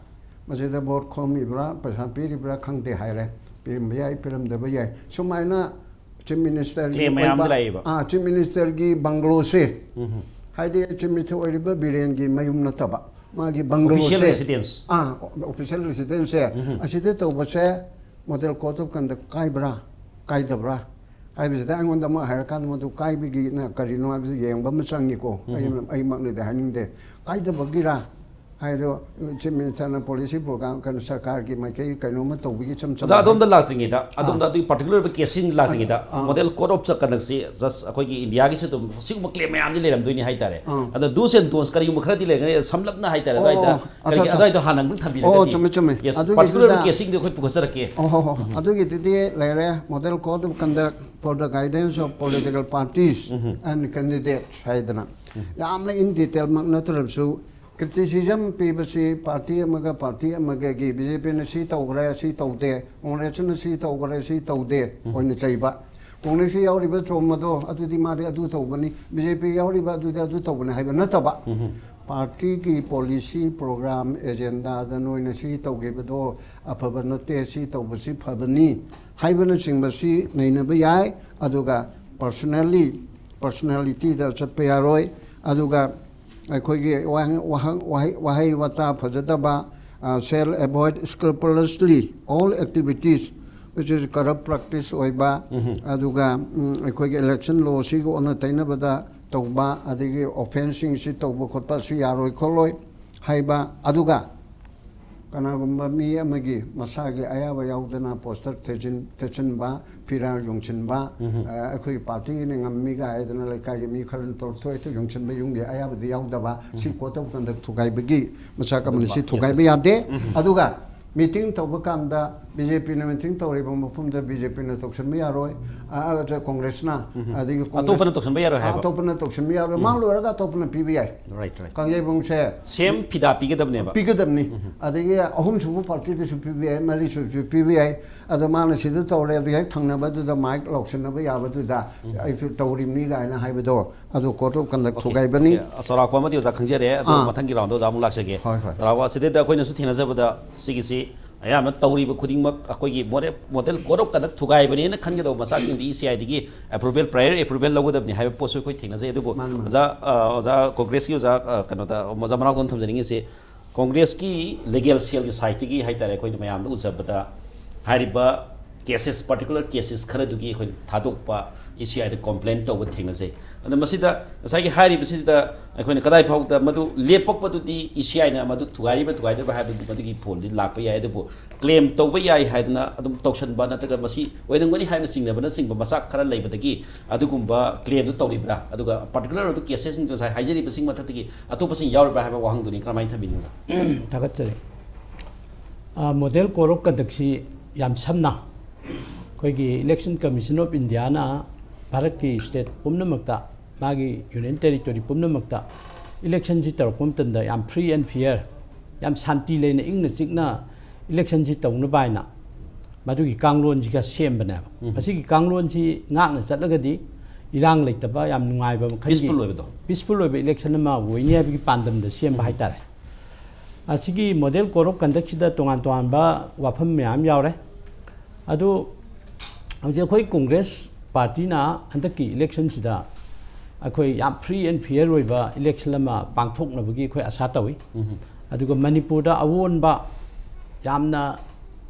ꯃꯁꯤꯗ vote ꯈꯣꯝꯃꯤꯕ꯭ꯔꯥ, ꯄꯩꯁꯥ ꯄꯤꯔꯤꯕ꯭ꯔꯥ ꯈꯪꯗꯦ ꯍꯥꯏꯔꯦ꯫ ꯄꯤꯔꯝꯕ ꯌꯥꯏ, ꯄꯤꯔꯝꯗꯕ ꯌꯥꯏ꯫ ꯁꯨꯃꯥꯏꯅ chief ministerꯒꯤ Claim ꯃꯌꯥꯝꯗꯤ ꯑꯣꯏꯕ, ꯂꯥꯛꯏꯕ꯫ ꯑꯥ, chief ministerꯒꯤ ꯕꯪꯒ꯭ꯂꯣꯁꯦ, ꯍꯥꯏꯗꯤ chief minister ꯑꯣꯏꯔꯤꯕ ꯕꯤꯔꯦꯟꯒꯤ ꯃꯌꯨꯝ ꯅꯠꯇꯕ, ꯃꯥꯒꯤ ꯕꯪꯒ꯭ꯂꯣꯁꯦ, Official residence꯫ ꯑꯥ, official residenceꯁꯦ, ꯑꯁꯤꯗ ꯇꯧꯕꯁꯦ model code of conduct ꯀꯥꯏꯕ꯭ꯔꯥ, ꯀꯥꯏꯗꯕ꯭ꯔꯥ ꯍꯥꯏꯕꯁꯤꯗ ꯑꯩꯉꯣꯟꯗ ꯑꯃ ꯍꯥꯏꯔꯀꯥꯟꯗ ꯃꯗꯨ ꯀꯥꯏꯕꯒꯤꯅ ꯀꯔꯤꯅꯣ ꯍꯥꯏꯕꯁꯤ ꯌꯦꯡꯕ ꯑꯃ ꯆꯪꯉꯤꯀꯣ꯫ ꯑꯩ, ꯑꯩꯃꯛꯅꯗꯤ ꯍꯥꯏꯅꯤꯡꯗꯦ꯫ ꯀꯥꯏꯗꯕꯒꯤꯔꯥ ꯍꯥꯏꯗꯣ, chief ministerꯅ policy program, ꯀꯩꯅꯣ, ꯁꯔꯀꯥꯔꯒꯤ ꯃꯥꯏꯀꯩꯒꯤ ꯀꯩꯅꯣꯝꯃ ꯇꯧꯕꯒꯤ ꯏꯆꯝ ꯆꯝꯕ ꯑꯣꯖꯥ, ꯑꯗꯣꯝꯗ ꯂꯥꯛꯇ꯭ꯔꯤꯉꯩꯗ, ꯑꯗꯣꯝꯗ ꯑꯗꯨꯒꯤ particular ꯑꯣꯏꯕ caseꯁꯤꯡ ꯂꯥꯛꯇ꯭ꯔꯤꯉꯩꯗ, model code of conductꯁꯤ just ꯑꯩꯈꯣꯏꯒꯤ ꯏꯟꯗꯤꯌꯥꯒꯤꯁꯨ ꯑꯗꯨꯝ ꯁꯤꯒꯨꯝꯕ claim ꯃꯌꯥꯝꯗꯤ ꯂꯩꯔꯝꯗꯣꯏꯅꯤ ꯍꯥꯏꯇꯥꯔꯦ꯫ ꯑꯗ do's and don'ts ꯀꯔꯤꯒꯨꯝꯕ ꯈꯔꯗꯤ ꯂꯩꯔꯝꯒꯅꯤ, ꯁꯝꯂꯞꯅ ꯍꯥꯏꯇꯥꯔꯦ꯫ ꯑꯣ, ꯑꯗꯨꯋꯥꯏꯗ, ꯑꯠꯆꯥ, ꯀꯔꯤꯒꯤ, ꯑꯠꯆꯥ꯫ ꯑꯗꯨꯋꯥꯏꯗꯣ ꯍꯥꯟꯅ ꯑꯝꯇꯪ ꯊꯝꯕꯤꯔꯒꯗꯤ꯫ ꯑꯣ, ꯆꯨꯝꯃꯦ, ꯆꯨꯝꯃꯦ꯫ Yes, ꯑꯗꯨꯒꯤꯗꯨꯗ particular ꯑꯣꯏꯕ caseꯁꯤꯡꯗꯤ ꯑꯩꯈꯣꯏ ꯄꯨꯈꯠꯆꯔꯛꯀꯦ꯫ ꯑꯣ, ꯍꯣ, ꯍꯣ, ꯍꯣ꯫ ꯑꯗꯨꯒꯤꯗꯨꯗꯤ ꯂꯩꯔꯦ, model code of conduct for the guidance of political parties and candidates ꯍꯥꯏꯗꯅ꯫ ꯌꯥꯝꯅ in detail ꯃꯛ ꯅꯠꯇ꯭ꯔꯕꯁꯨ, criticism ꯄꯤꯕꯁꯤ party ꯑꯃꯒ party ꯑꯃꯒꯒꯤ, BJPꯅ ꯁꯤ ꯇꯧꯈ꯭ꯔꯦ, ꯁꯤ ꯇꯧꯗꯦ, ꯀꯣꯡꯒ꯭ꯔꯦꯁꯅ ꯁꯤ ꯇꯧꯈ꯭ꯔꯦ, ꯁꯤ ꯇꯧꯗꯦ ꯑꯣꯏꯅ ꯆꯩꯕ꯫ ꯀꯣꯡꯒ꯭ꯔꯦꯁꯀꯤ ꯌꯥꯎꯔꯤꯕ ꯆꯣꯝ ꯑꯗꯣ, ꯑꯗꯨꯗꯤ ꯃꯥꯗꯤ ꯑꯗꯨ ꯇꯧꯕꯅꯤ, BJP ꯌꯥꯎꯔꯤꯕ ꯑꯗꯨꯗꯤ ꯑꯗꯨ ꯇꯧꯕꯅꯤ ꯍꯥꯏꯕ ꯅꯠꯇꯕ, partyꯒꯤ policy, program, agendaꯗ ꯅꯣꯏꯅ ꯁꯤ ꯇꯧꯈꯤꯕꯗꯣ ꯑꯐꯕ ꯅꯠꯇꯦ, ꯁꯤ ꯇꯧꯕꯁꯤ ꯐꯕꯅꯤ ꯍꯥꯏꯕꯅꯆꯤꯡꯕꯁꯤ ꯅꯩꯅꯕ ꯌꯥꯏ꯫ ꯑꯗꯨꯒ personally, personalityꯗ ꯆꯠꯄ ꯌꯥꯔꯣꯏ꯫ ꯑꯗꯨꯒ ꯑꯩꯈꯣꯏꯒꯤ ꯋꯥꯍꯪ-, ꯋꯥꯍꯪ-, ꯋꯥꯍꯩ, ꯋꯥꯍꯩ ꯋꯥꯇꯥ ꯐꯖꯗꯕ, ꯑ, shall avoid scrupulously all activities which is corrupt practice ꯑꯣꯏꯕ, ꯑꯗꯨꯒ, ꯎꯝ, ꯑꯩꯈꯣꯏꯒꯤ election lawꯁꯤꯒ ꯑꯣꯟꯅ ꯇꯩꯅꯕꯗ ꯇꯧꯕ, ꯑꯗꯒꯤ ꯑꯣꯐꯦꯟꯁꯁꯤꯡꯁꯤ ꯇꯧꯕ ꯈꯣꯠꯄ ꯑꯁꯤ ꯌꯥꯔꯣꯏ ꯈꯣꯠꯂꯣꯏ ꯍꯥꯏꯕ, ꯑꯗꯨꯒ ꯀꯅꯥꯒꯨꯝꯕ ꯃꯤ ꯑꯃꯒꯤ ꯃꯁꯥꯒꯤ ꯑꯌꯥꯕ ꯌꯥꯎꯗꯅ ꯄꯣꯁꯇꯔ ꯊꯦꯠꯆꯤꯟ-, ꯊꯦꯠꯆꯤꯟꯕ, ꯐꯤꯔꯥꯜ ꯌꯨꯡꯁꯤꯟꯕ, ꯑ, ꯑꯩꯈꯣꯏꯒꯤ ꯄꯥꯔꯇꯤꯒꯤꯅ ꯉꯝꯃꯤꯒ ꯍꯥꯏꯗꯅ ꯂꯩꯀꯥꯏꯒꯤ ꯃꯤ ꯈꯔꯅ ꯇꯧꯔꯛꯊꯣꯛ ꯍꯦꯛꯇ ꯌꯨꯡꯁꯤꯟꯕ, ꯌꯨꯝꯒꯤ ꯑꯌꯥꯕꯗꯤ ꯌꯥꯎꯗꯕ, ꯁꯤ code of conduct ꯊꯨꯒꯥꯏꯕꯒꯤ ꯃꯆꯥꯛ ꯑꯃꯅꯤ꯫ ꯁꯤ ꯑꯗꯨꯝꯕ ꯊꯨꯒꯥꯏꯕ cases꯫ ꯌꯥꯗꯦ꯫ ꯑꯗꯨꯒ ꯃꯤꯇꯤꯡ ꯇꯧꯕ ꯀꯥꯟꯗ ꯕꯤ ꯖꯦ ꯄꯤꯅ ꯃꯤꯇꯤꯡ ꯇꯧꯔꯤꯕ ꯃꯐꯝꯗ ꯕꯤ ꯖꯦ ꯄꯤꯅ ꯇꯧꯁꯤꯟꯕ ꯌꯥꯔꯣꯏ, ꯑ, ꯑ, ꯀꯣꯡꯒ꯭ꯔꯦꯁꯅ, ꯑꯗꯒꯤ ꯀꯣꯡꯒ꯭ꯔꯦꯁ ꯑꯇꯣꯞꯄꯅ ꯇꯧꯁꯤꯟꯕ ꯌꯥꯔꯣꯏ ꯍꯥꯏꯕ? ꯑꯇꯣꯞꯄꯅ ꯇꯧꯁꯤꯟꯕ ꯌꯥꯔꯣꯏ꯫ ꯃꯥ ꯂꯣꯏꯔꯒ ꯑꯇꯣꯞꯄꯅ ꯄꯤꯕ ꯌꯥꯏ꯫ Right, right꯫ ꯀꯥꯡꯖꯩꯕꯨꯡꯁꯦ ꯁꯦꯝ ꯐꯤꯗꯥ ꯄꯤꯒꯗꯕꯅꯦꯕ꯫ ꯄꯤꯒꯗꯕꯅꯤ꯫ ꯑꯗꯒꯤ ꯑꯍꯨꯝꯁꯨꯕ ꯄꯥꯔꯇꯤꯗꯁꯨ ꯄꯤꯕ ꯌꯥꯏ, ꯃꯔꯤꯁꯨꯕꯁꯨ ꯄꯤꯕ ꯌꯥꯏ꯫ ꯑꯗꯣ ꯃꯥꯅ ꯁꯤꯗ ꯇꯧꯔꯦ, ꯑꯗꯨ ꯍꯦꯛ ꯊꯪꯅꯕꯗꯨꯗ ꯃꯥꯏꯛ ꯂꯧꯁꯤꯟꯅꯕ ꯌꯥꯕꯗꯨꯗ ꯑꯩꯁꯨ ꯇꯧꯔꯤꯕꯅꯤ ꯀꯥꯏꯅ ꯍꯥꯏꯕꯗꯣ, ꯑꯗꯨ code of conduct ꯑꯣꯀꯦ꯫ ꯊꯨꯒꯥꯏꯕꯅꯤ꯫ ꯑꯣꯀꯦ, ꯆꯥꯎꯔꯥꯛꯄ ꯑꯃꯗꯤ ꯑꯣꯖꯥ ꯈꯪꯖꯔꯦ꯫ ꯑꯗꯨ ꯑꯥ꯫ ꯃꯊꯪꯒꯤ round ꯗ ꯑꯣꯖꯥ ꯑꯃꯨꯛ ꯂꯥꯛꯆꯒꯦ꯫ ꯍꯣꯏ, ꯍꯣꯏ꯫ ꯆꯥꯎꯔꯥꯛꯄ ꯑꯁꯤꯗꯩꯗ ꯑꯩꯈꯣꯏꯅꯁꯨ ꯊꯦꯡꯅꯖꯕꯗ ꯁꯤꯒꯤꯁꯤ ꯑꯌꯥꯝꯕꯅ ꯇꯧꯔꯤꯕ ꯈꯨꯗꯤꯡꯃꯛ ꯑꯩꯈꯣꯏꯒꯤ model, model code of conduct ꯊꯨꯒꯥꯏꯕꯅꯦꯅ ꯈꯟꯒꯗꯧꯕ ꯃꯆꯥꯛꯁꯤꯡꯗꯤ E ꯁꯤ ꯑꯥꯏꯗꯒꯤ approval, prior approval ꯂꯧꯒꯗꯕꯅꯤ ꯍꯥꯏꯕ ꯄꯣꯠꯁꯨ ꯑꯩꯈꯣꯏ ꯊꯦꯡꯅꯖꯩ꯫ ꯑꯗꯨꯕꯨ ꯃꯥꯅꯤ, ꯃꯥꯅꯤ꯫ ꯑꯣꯖꯥ, ꯑ, ꯑꯣꯖꯥ ꯀꯣꯡꯒ꯭ꯔꯦꯁꯀꯤ ꯑꯣꯖꯥ, ꯑ, ꯀꯩꯅꯣꯗ, ꯑꯣꯖꯥ ꯃꯅꯥꯎꯗꯣꯟ ꯊꯝꯖꯅꯤꯡꯉꯤꯁꯤ, ꯀꯣꯡꯒ꯭ꯔꯦꯁꯀꯤ legal cell ꯒꯤ side ꯇꯒꯤ ꯍꯥꯏꯇꯥꯔꯦ, ꯑꯩꯈꯣꯏꯅ ꯃꯌꯥꯝꯗ ꯎꯖꯕꯗ ꯍꯥꯏꯔꯤꯕ cases, particular cases ꯈꯔꯗꯨꯒꯤ ꯑꯩꯈꯣꯏꯅ ꯊꯥꯗꯣꯛꯄ, ꯏ ꯁꯤ ꯑꯥꯏꯗ complain ꯇꯧꯕ ꯊꯦꯡꯅꯖꯩ꯫ ꯑꯗ ꯃꯁꯤꯗ ꯉꯁꯥꯏꯒꯤ ꯍꯥꯏꯔꯤꯕꯁꯤꯗ ꯑꯩꯈꯣꯏꯅ ꯀꯗꯥꯏ ꯐꯥꯎꯗ ꯃꯗꯨ ꯂꯦꯞꯄꯛꯄꯗꯨꯗꯤ ꯏ ꯁꯤ ꯑꯥꯏꯅ ꯃꯗꯨ ꯊꯨꯒꯥꯏꯔꯤꯕ꯭ꯔꯥ ꯊꯨꯒꯥꯏꯗꯕ꯭ꯔꯥ ꯍꯥꯏꯕꯗꯨ ꯃꯗꯨꯒꯤ ꯐꯣꯟꯗꯤ ꯂꯥꯛꯄ ꯌꯥꯏ, ꯑꯗꯨꯕꯨ claim ꯇꯧꯕ ꯌꯥꯏ ꯍꯥꯏꯗꯅ ꯑꯗꯨꯝ ꯇꯧꯁꯟꯕ ꯅꯠꯇ꯭ꯔꯒ ꯃꯁꯤ ꯑꯣꯏꯔꯝꯒꯅꯤ ꯍꯥꯏꯅꯆꯤꯡꯅꯕꯅꯆꯤꯡꯕ ꯃꯆꯥꯛ ꯈꯔ ꯂꯩꯕꯗꯒꯤ ꯑꯗꯨꯒꯨꯝꯕ claim ꯗꯨ ꯇꯧꯔꯤꯕ꯭ꯔꯥ? ꯑꯗꯨꯒ particular ꯑꯣꯏꯕ cases ꯁꯤꯡꯗꯨ ꯉꯁꯥꯏ ꯍꯥꯏꯖꯔꯤꯕꯁꯤꯡ ꯃꯊꯛꯇꯒꯤ ꯑꯇꯣꯞꯄꯁꯤꯡ ꯌꯥꯎꯔꯤꯕ꯭ꯔꯥ ꯍꯥꯏꯕ ꯋꯥꯍꯪꯗꯨꯅꯤ꯫ ꯀꯔꯝꯍꯥꯏꯅ ꯊꯝꯕꯤꯅꯤꯡꯕ? ꯊꯥꯒꯠꯆꯔꯤ꯫ ꯑ, model code of conduct ꯁꯤ ꯌꯥꯝ ꯁꯝꯅ ꯑꯩꯈꯣꯏꯒꯤ Election Commission of India ꯅ ꯚꯥꯔꯠꯀꯤ state ꯄꯨꯝꯅꯃꯛꯇ, ꯃꯥꯒꯤ union territory ꯄꯨꯝꯅꯃꯛꯇ election ꯁꯤ ꯇꯧꯔꯛꯄ ꯃꯇꯝꯗ ꯌꯥꯝ free and fair, ꯌꯥꯝ ꯁꯥꯟꯇꯤ ꯂꯩꯅ ꯏꯪꯅ ꯆꯤꯛꯅ election ꯁꯤ ꯇꯧꯅꯕ ꯍꯥꯏꯅ ꯃꯗꯨꯒꯤ ꯀꯥꯡꯂꯣꯟꯁꯤꯒ ꯁꯦꯝꯕꯅꯦꯕ꯫ ꯎꯝ꯫ ꯃꯁꯤꯒꯤ ꯀꯥꯡꯂꯣꯟꯁꯤ ꯉꯥꯛꯅ ꯆꯠꯂꯒꯗꯤ ꯏꯔꯥꯡ ꯂꯩꯇꯕ, ꯌꯥꯝ ꯅꯨꯡꯉꯥꯏꯕ ꯃꯈꯜꯒꯤ peaceful ꯑꯣꯏꯕꯗꯣ꯫ Peaceful ꯑꯣꯏꯕ election ꯑꯃ ꯑꯣꯏꯅꯤ ꯍꯥꯏꯕꯒꯤ ꯄꯥꯟꯗꯝꯗ ꯁꯦꯝꯕ ꯎꯝ꯫ ꯍꯥꯏꯇꯥꯔꯦ꯫ ꯑꯁꯤꯒꯤ model code of conduct ꯁꯤꯗ ꯇꯣꯉꯥꯟ ꯇꯣꯉꯥꯟꯕ ꯋꯥꯐꯝ ꯃꯌꯥꯝ ꯌꯥꯎꯔꯦ꯫ ꯑꯗꯨ ꯍꯧꯖꯤꯛ ꯑꯩꯈꯣꯏ ꯀꯣꯡꯒ꯭ꯔꯦꯁ ꯄꯥꯔꯇꯤꯅ ꯍꯟꯗꯛꯀꯤ election ꯁꯤꯗ ꯑꯩꯈꯣꯏ ꯌꯥꯝ free and fair ꯑꯣꯏꯕ election ꯑꯃ ꯄꯥꯡꯊꯣꯛꯅꯕꯒꯤ ꯑꯩꯈꯣꯏ ꯑꯥꯁꯥ ꯇꯧꯏ꯫ ꯎꯝ꯫ ꯑꯗꯨꯒ ꯃꯅꯤꯄꯨꯔꯗ ꯑꯑꯣꯟꯕ, ꯌꯥꯝꯅ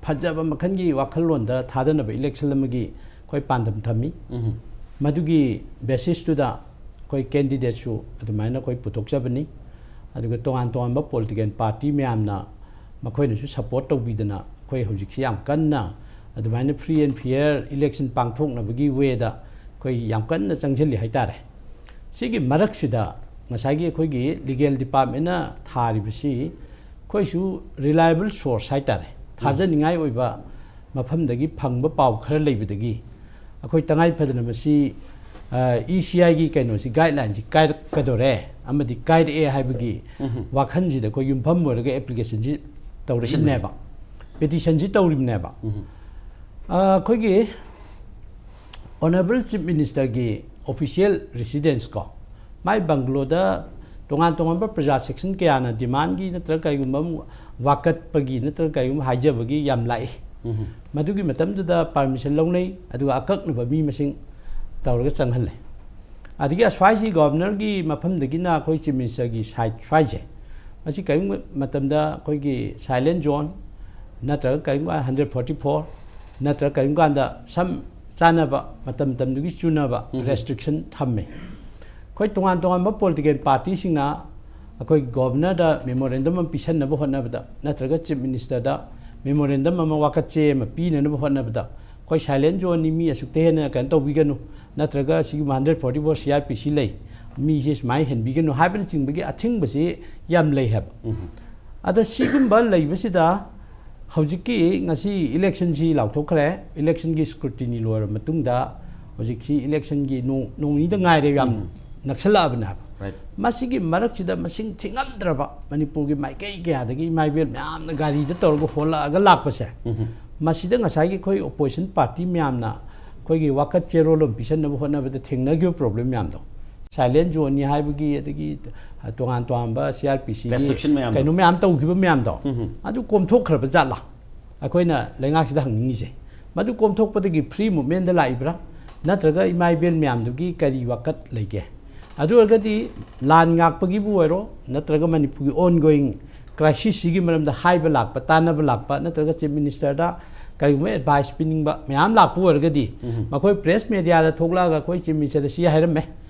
ꯐꯖꯕ ꯃꯈꯜꯒꯤ ꯋꯥꯈꯜꯂꯣꯟꯗ ꯊꯥꯗꯅꯕ election ꯑꯃꯒꯤ ꯑꯩꯈꯣꯏ ꯄꯥꯟꯗꯝ ꯊꯝꯃꯤ꯫ ꯎꯝ꯫ ꯃꯗꯨꯒꯤ basis ꯇꯨꯗ ꯑꯩꯈꯣꯏ ꯀꯦꯟꯗꯤꯗꯦꯠꯁꯨ ꯑꯗꯨꯃꯥꯏꯅ ꯑꯩꯈꯣꯏ ꯄꯨꯊꯣꯛꯆꯕꯅꯤ꯫ ꯑꯗꯨꯒ ꯇꯣꯉꯥꯟ ꯇꯣꯉꯥꯟꯕ ꯄꯣꯂꯤꯇꯤꯀꯦꯜ ꯄꯥꯔꯇꯤ ꯃꯌꯥꯝꯅ ꯃꯈꯣꯏꯅꯁꯨ ꯁꯄꯣꯔꯠ ꯇꯧꯕꯤꯗꯅ ꯑꯩꯈꯣꯏ ꯍꯧꯖꯤꯛꯁꯤ ꯌꯥꯝ ꯀꯟꯅ ꯑꯗꯨꯃꯥꯏꯅ ꯐ꯭ꯔꯤ ꯑꯦꯟ ꯐꯤꯌꯔ ꯏꯂꯦꯛꯁꯟ ꯄꯥꯡꯊꯣꯛꯅꯕꯒꯤ ꯋꯦꯗ ꯑꯩꯈꯣꯏ ꯌꯥꯝ ꯀꯟꯅ ꯆꯪꯁꯤꯜꯂꯤ ꯍꯥꯏꯇꯥꯔꯦ꯫ ꯁꯤꯒꯤ ꯃꯔꯛꯁꯤꯗ ꯉꯁꯥꯏꯒꯤ ꯑꯩꯈꯣꯏꯒꯤ ꯂꯤꯒꯦꯜ ꯗꯤꯄꯥꯔꯠꯃꯦꯟꯅ ꯊꯥꯔꯤꯕꯁꯤ ꯑꯩꯈꯣꯏꯁꯨ ꯔꯤꯂꯥꯏꯕꯜ ꯁꯣꯔꯁ ꯍꯥꯏꯇꯥꯔꯦ, ꯊꯥꯖꯅꯤꯡꯉꯥꯏ ꯑꯣꯏꯕ ꯃꯐꯝꯗꯒꯤ ꯐꯪꯕ ꯄꯥꯎ ꯈꯔ ꯂꯩꯕꯗꯒꯤ ꯑꯩꯈꯣꯏ ꯇꯉꯥꯏ ꯐꯗꯅ ꯃꯁꯤ ꯏ ꯁꯤ ꯑꯥꯏꯒꯤ ꯀꯩꯅꯣꯁꯤ ꯒꯥꯏꯗꯂꯥꯏꯟꯁꯤ ꯀꯥꯏꯔꯛꯀꯗꯣꯔꯦ ꯑꯃꯗꯤ ꯀꯥꯏꯔꯛꯑꯦ ꯍꯥꯏꯕꯒꯤ ꯋꯥꯈꯜꯁꯤꯗ ꯑꯩꯈꯣꯏ ꯌꯨꯝꯐꯝ ꯑꯣꯏꯔꯒ ꯑꯦꯄ꯭ꯂꯤꯀꯦꯁꯟꯁꯤ ꯇꯧꯔꯛꯏꯕꯅꯦꯕ, ꯄꯦꯇꯤꯁꯟꯁꯤ ꯇꯧꯔꯤꯕꯅꯦꯕ꯫ ꯑ, ꯑꯩꯈꯣꯏꯒꯤ ꯑꯣꯅꯔꯦꯕꯜ ꯆꯤꯐ ꯃꯤꯅꯤꯁꯇꯔꯒꯤ ꯑꯣꯐꯤꯁꯤꯌꯦꯜ ꯔꯤꯁꯤꯗꯦꯟꯁ ꯀꯣ, ꯃꯥꯏ ꯕꯪꯒ꯭ꯂꯣꯗ ꯇꯣꯉꯥꯟ ꯇꯣꯉꯥꯟꯕ ꯄ꯭ꯔꯖꯥ ꯁꯦꯛꯁꯟ ꯀꯌꯥꯅ ꯗꯤꯃꯥꯟꯒꯤ ꯅꯠꯇ꯭ꯔꯒ ꯀꯔꯤꯒꯨꯝꯕ ꯑꯃ ꯋꯥꯀꯠꯄꯒꯤ ꯅꯠꯇ꯭ꯔꯒ ꯀꯔꯤꯒꯨꯝꯕ ꯍꯥꯏꯖꯕꯒꯤ ꯌꯥꯝ ꯂꯥꯛꯏ꯫ ꯃꯗꯨꯒꯤ ꯃꯇꯝꯗꯨꯗ ꯄꯥꯔꯃꯤꯁꯟ ꯂꯧꯅꯩ, ꯑꯗꯨꯒ ꯑꯀꯛꯅꯕ ꯃꯤ ꯃꯁꯤꯡ ꯇꯧꯔꯒ ꯆꯪꯍꯜꯂꯦ꯫ ꯑꯗꯒꯤ ꯑꯁ꯭ꯋꯥꯏꯁꯤ ꯒꯣꯚꯔꯅꯔꯒꯤ ꯃꯐꯝꯗꯒꯤꯅ ꯑꯩꯈꯣꯏ ꯆꯤꯐ ꯃꯤꯅꯤꯁꯇꯔꯒꯤ ꯁꯥꯏꯠ ꯁ꯭ꯋꯥꯏꯁꯦ, ꯃꯁꯤ ꯀꯔꯤꯒꯨꯝꯕ ꯃꯇꯝꯗ ꯑꯩꯈꯣꯏꯒꯤ ꯁꯥꯏꯂꯦꯟ ꯖꯣꯟ ꯅꯠꯇ꯭ꯔꯒ ꯀꯔꯤꯒꯨꯝꯕ ꯍꯟꯗ꯭ꯔꯦꯠ ꯐꯣꯔꯇꯤ ꯐꯣꯔ ꯅꯠꯇ꯭ꯔꯒ ꯀꯔꯤꯒꯨꯝꯕ ꯀꯥꯟꯗ ꯁꯝ ꯆꯥꯅꯕ, ꯃꯇꯝ ꯃꯇꯝꯗꯨꯒꯤ ꯆꯨꯅꯕ ꯔꯦꯁꯇ꯭ꯔꯤꯛꯁꯟ ꯊꯝꯃꯦ꯫ ꯑꯩꯈꯣꯏ ꯇꯣꯉꯥꯟ ꯇꯣꯉꯥꯟꯕ ꯄꯣꯂꯤꯇꯤꯀꯦꯜ ꯄꯥꯔꯇꯤꯁꯤꯡꯅ ꯑꯩꯈꯣꯏ ꯒꯣꯚꯔꯅꯔꯗ ꯃꯦꯃꯣꯔꯦꯟꯗꯝ ꯑꯃ ꯄꯤꯁꯟꯅꯕ ꯍꯣꯠꯅꯕꯗ ꯅꯠꯇ꯭ꯔꯒ ꯆꯤꯐ ꯃꯤꯅꯤꯁꯇꯔꯗ ꯃꯦꯃꯣꯔꯦꯟꯗꯝ ꯑꯃ, ꯋꯥꯀꯠ ꯆꯦ ꯑꯃ ꯄꯤꯅꯅꯕ ꯍꯣꯠꯅꯕꯗ ꯑꯩꯈꯣꯏ ꯁꯥꯏꯂꯦꯟ ꯖꯣꯟꯅꯤ, ꯃꯤ ꯑꯁꯨꯛꯇ ꯍꯦꯟꯅ ꯀꯩꯅꯣ ꯇꯧꯕꯤꯒꯅꯨ, ꯅꯠꯇ꯭ꯔꯒ ꯁꯤꯒꯨꯝꯕ hundred forty for C R P ꯁꯤ ꯂꯩ, ꯃꯤꯁꯦ ꯁꯨꯃꯥꯏꯅ ꯍꯦꯟꯕꯤꯒꯅꯨ ꯍꯥꯏꯕꯅꯆꯤꯡꯕꯒꯤ ꯑꯊꯤꯡꯕꯁꯤ ꯌꯥꯝ ꯂꯩ ꯍꯥꯏꯕ꯫ ꯑꯗ ꯁꯤꯒꯨꯝꯕ ꯂꯩꯕꯁꯤꯗ ꯍꯧꯖꯤꯛꯀꯤ ꯉꯁꯤ ꯏꯂꯦꯛꯁꯟꯁꯤ ꯂꯥꯎꯊꯣꯛꯈ꯭ꯔꯦ꯫ ꯏꯂꯦꯛꯁꯟꯒꯤ ꯁ꯭ꯀ꯭ꯔꯨꯇꯤꯅꯤ ꯂꯣꯏꯔꯕ ꯃꯇꯨꯡꯗ ꯍꯧꯖꯤꯛꯁꯤ ꯏꯂꯦꯛꯁꯟꯒꯤ ꯅꯣꯡ, ꯅꯣꯡ ꯅꯤꯅꯤꯗ ꯉꯥꯏꯔꯦ, ꯌꯥꯝ ꯅꯛꯁꯜꯂꯛꯑꯕꯅꯦ ꯍꯥꯏꯕ꯫ ꯃꯁꯤꯒꯤ ꯃꯔꯛꯁꯤꯗ ꯃꯁꯤꯡ ꯊꯤꯉꯝꯗ꯭ꯔꯕ ꯃꯅꯤꯄꯨꯔꯒꯤ ꯃꯥꯏꯀꯩ ꯀꯌꯥꯗꯒꯤ ꯏꯃꯥ ꯏꯕꯦꯜ ꯃꯌꯥꯝꯅ ꯒꯥꯔꯤꯗ ꯇꯧꯔꯒ ꯍꯣꯜꯂꯛꯑꯒ ꯂꯥꯛꯄꯁꯦ, ꯃꯁꯤꯗ ꯉꯁꯥꯏꯒꯤ ꯑꯩꯈꯣꯏ ꯑꯣꯄꯣꯖꯤꯁꯟ ꯄꯥꯔꯇꯤ ꯃꯌꯥꯝꯅ ꯑꯩꯈꯣꯏꯒꯤ ꯋꯥꯀꯠ ꯆꯦꯔꯣꯜ ꯑꯃ ꯄꯤꯁꯟꯅꯕ ꯍꯣꯠꯅꯕꯗ ꯊꯦꯡꯅꯈꯤꯕ ꯄ꯭ꯔꯣꯕ꯭ꯂꯦꯝ ꯃꯌꯥꯝꯗꯣ, ꯁꯥꯏꯂꯦꯟ ꯖꯣꯟꯅꯤ ꯍꯥꯏꯕꯒꯤ, ꯑꯗꯒꯤ ꯇꯣꯉꯥꯟ ꯇꯣꯉꯥꯟꯕ ꯁꯤ ꯑꯥꯔ ꯄꯤ ꯁꯤꯒꯤ ꯔꯦꯁꯇ꯭ꯔꯤꯛꯁꯟ ꯃꯌꯥꯝꯗꯣ꯫ ꯀꯩꯅꯣ ꯃꯌꯥꯝ ꯇꯧꯈꯤꯕ ꯃꯌꯥꯝꯗꯣ, ꯎꯝ꯫ ꯑꯗꯨ ꯀꯣꯝꯊꯣꯛꯈ꯭ꯔꯕ ꯖꯥꯠꯂꯥ? ꯑꯩꯈꯣꯏꯅ ꯂꯩꯉꯥꯛꯁꯤꯗ ꯍꯪꯅꯤꯡꯉꯤꯁꯦ, ꯃꯗꯨ ꯀꯣꯝꯊꯣꯛꯄꯗꯒꯤ ꯐ꯭ꯔꯤ ꯃꯨꯞꯃꯦꯟꯗ ꯂꯥꯛꯏꯕ꯭ꯔꯥ, ꯅꯠꯇ꯭ꯔꯒ ꯏꯃꯥ ꯏꯕꯦꯜ ꯃꯌꯥꯝꯗꯨꯒꯤ ꯀꯔꯤ ꯋꯥꯀꯠ ꯂꯩꯒꯦ? ꯑꯗꯨ ꯑꯣꯏꯔꯒꯗꯤ ꯂꯥꯟ ꯉꯥꯛꯄꯒꯤꯕꯨ ꯑꯣꯏꯔꯣ, ꯅꯠꯇ꯭ꯔꯒ ꯃꯅꯤꯄꯨꯔꯒꯤ ꯑꯣꯟ ꯒꯣꯌꯤꯡ ꯀ꯭ꯔꯥꯏꯁꯤꯁꯁꯤꯒꯤ ꯃꯔꯝꯗ ꯍꯥꯏꯕ ꯂꯥꯛꯄ, ꯇꯥꯟꯅꯕ ꯂꯥꯛꯄ, ꯅꯠꯇ꯭ꯔꯒ ꯆꯤꯐ ꯃꯤꯅꯤꯁꯇꯔꯗ ꯀꯔꯤꯒꯨꯝꯕ ꯑꯦꯗꯚꯥꯏꯁ ꯄꯤꯅꯤꯡꯕ ꯃꯌꯥꯝ ꯂꯥꯛꯄ ꯑꯣꯏꯔꯒꯗꯤ, ꯎꯝ꯫ ꯃꯈꯣꯏ ꯄ꯭ꯔꯦꯁ ꯃꯦꯗꯤꯌꯥꯗ ꯊꯣꯛꯂꯛꯑꯒ ꯑꯩꯈꯣꯏ ꯆꯤꯐ ꯃꯤꯅꯤꯁꯇꯔꯗ ꯁꯤ ꯍꯥꯏꯔꯝꯃꯦ,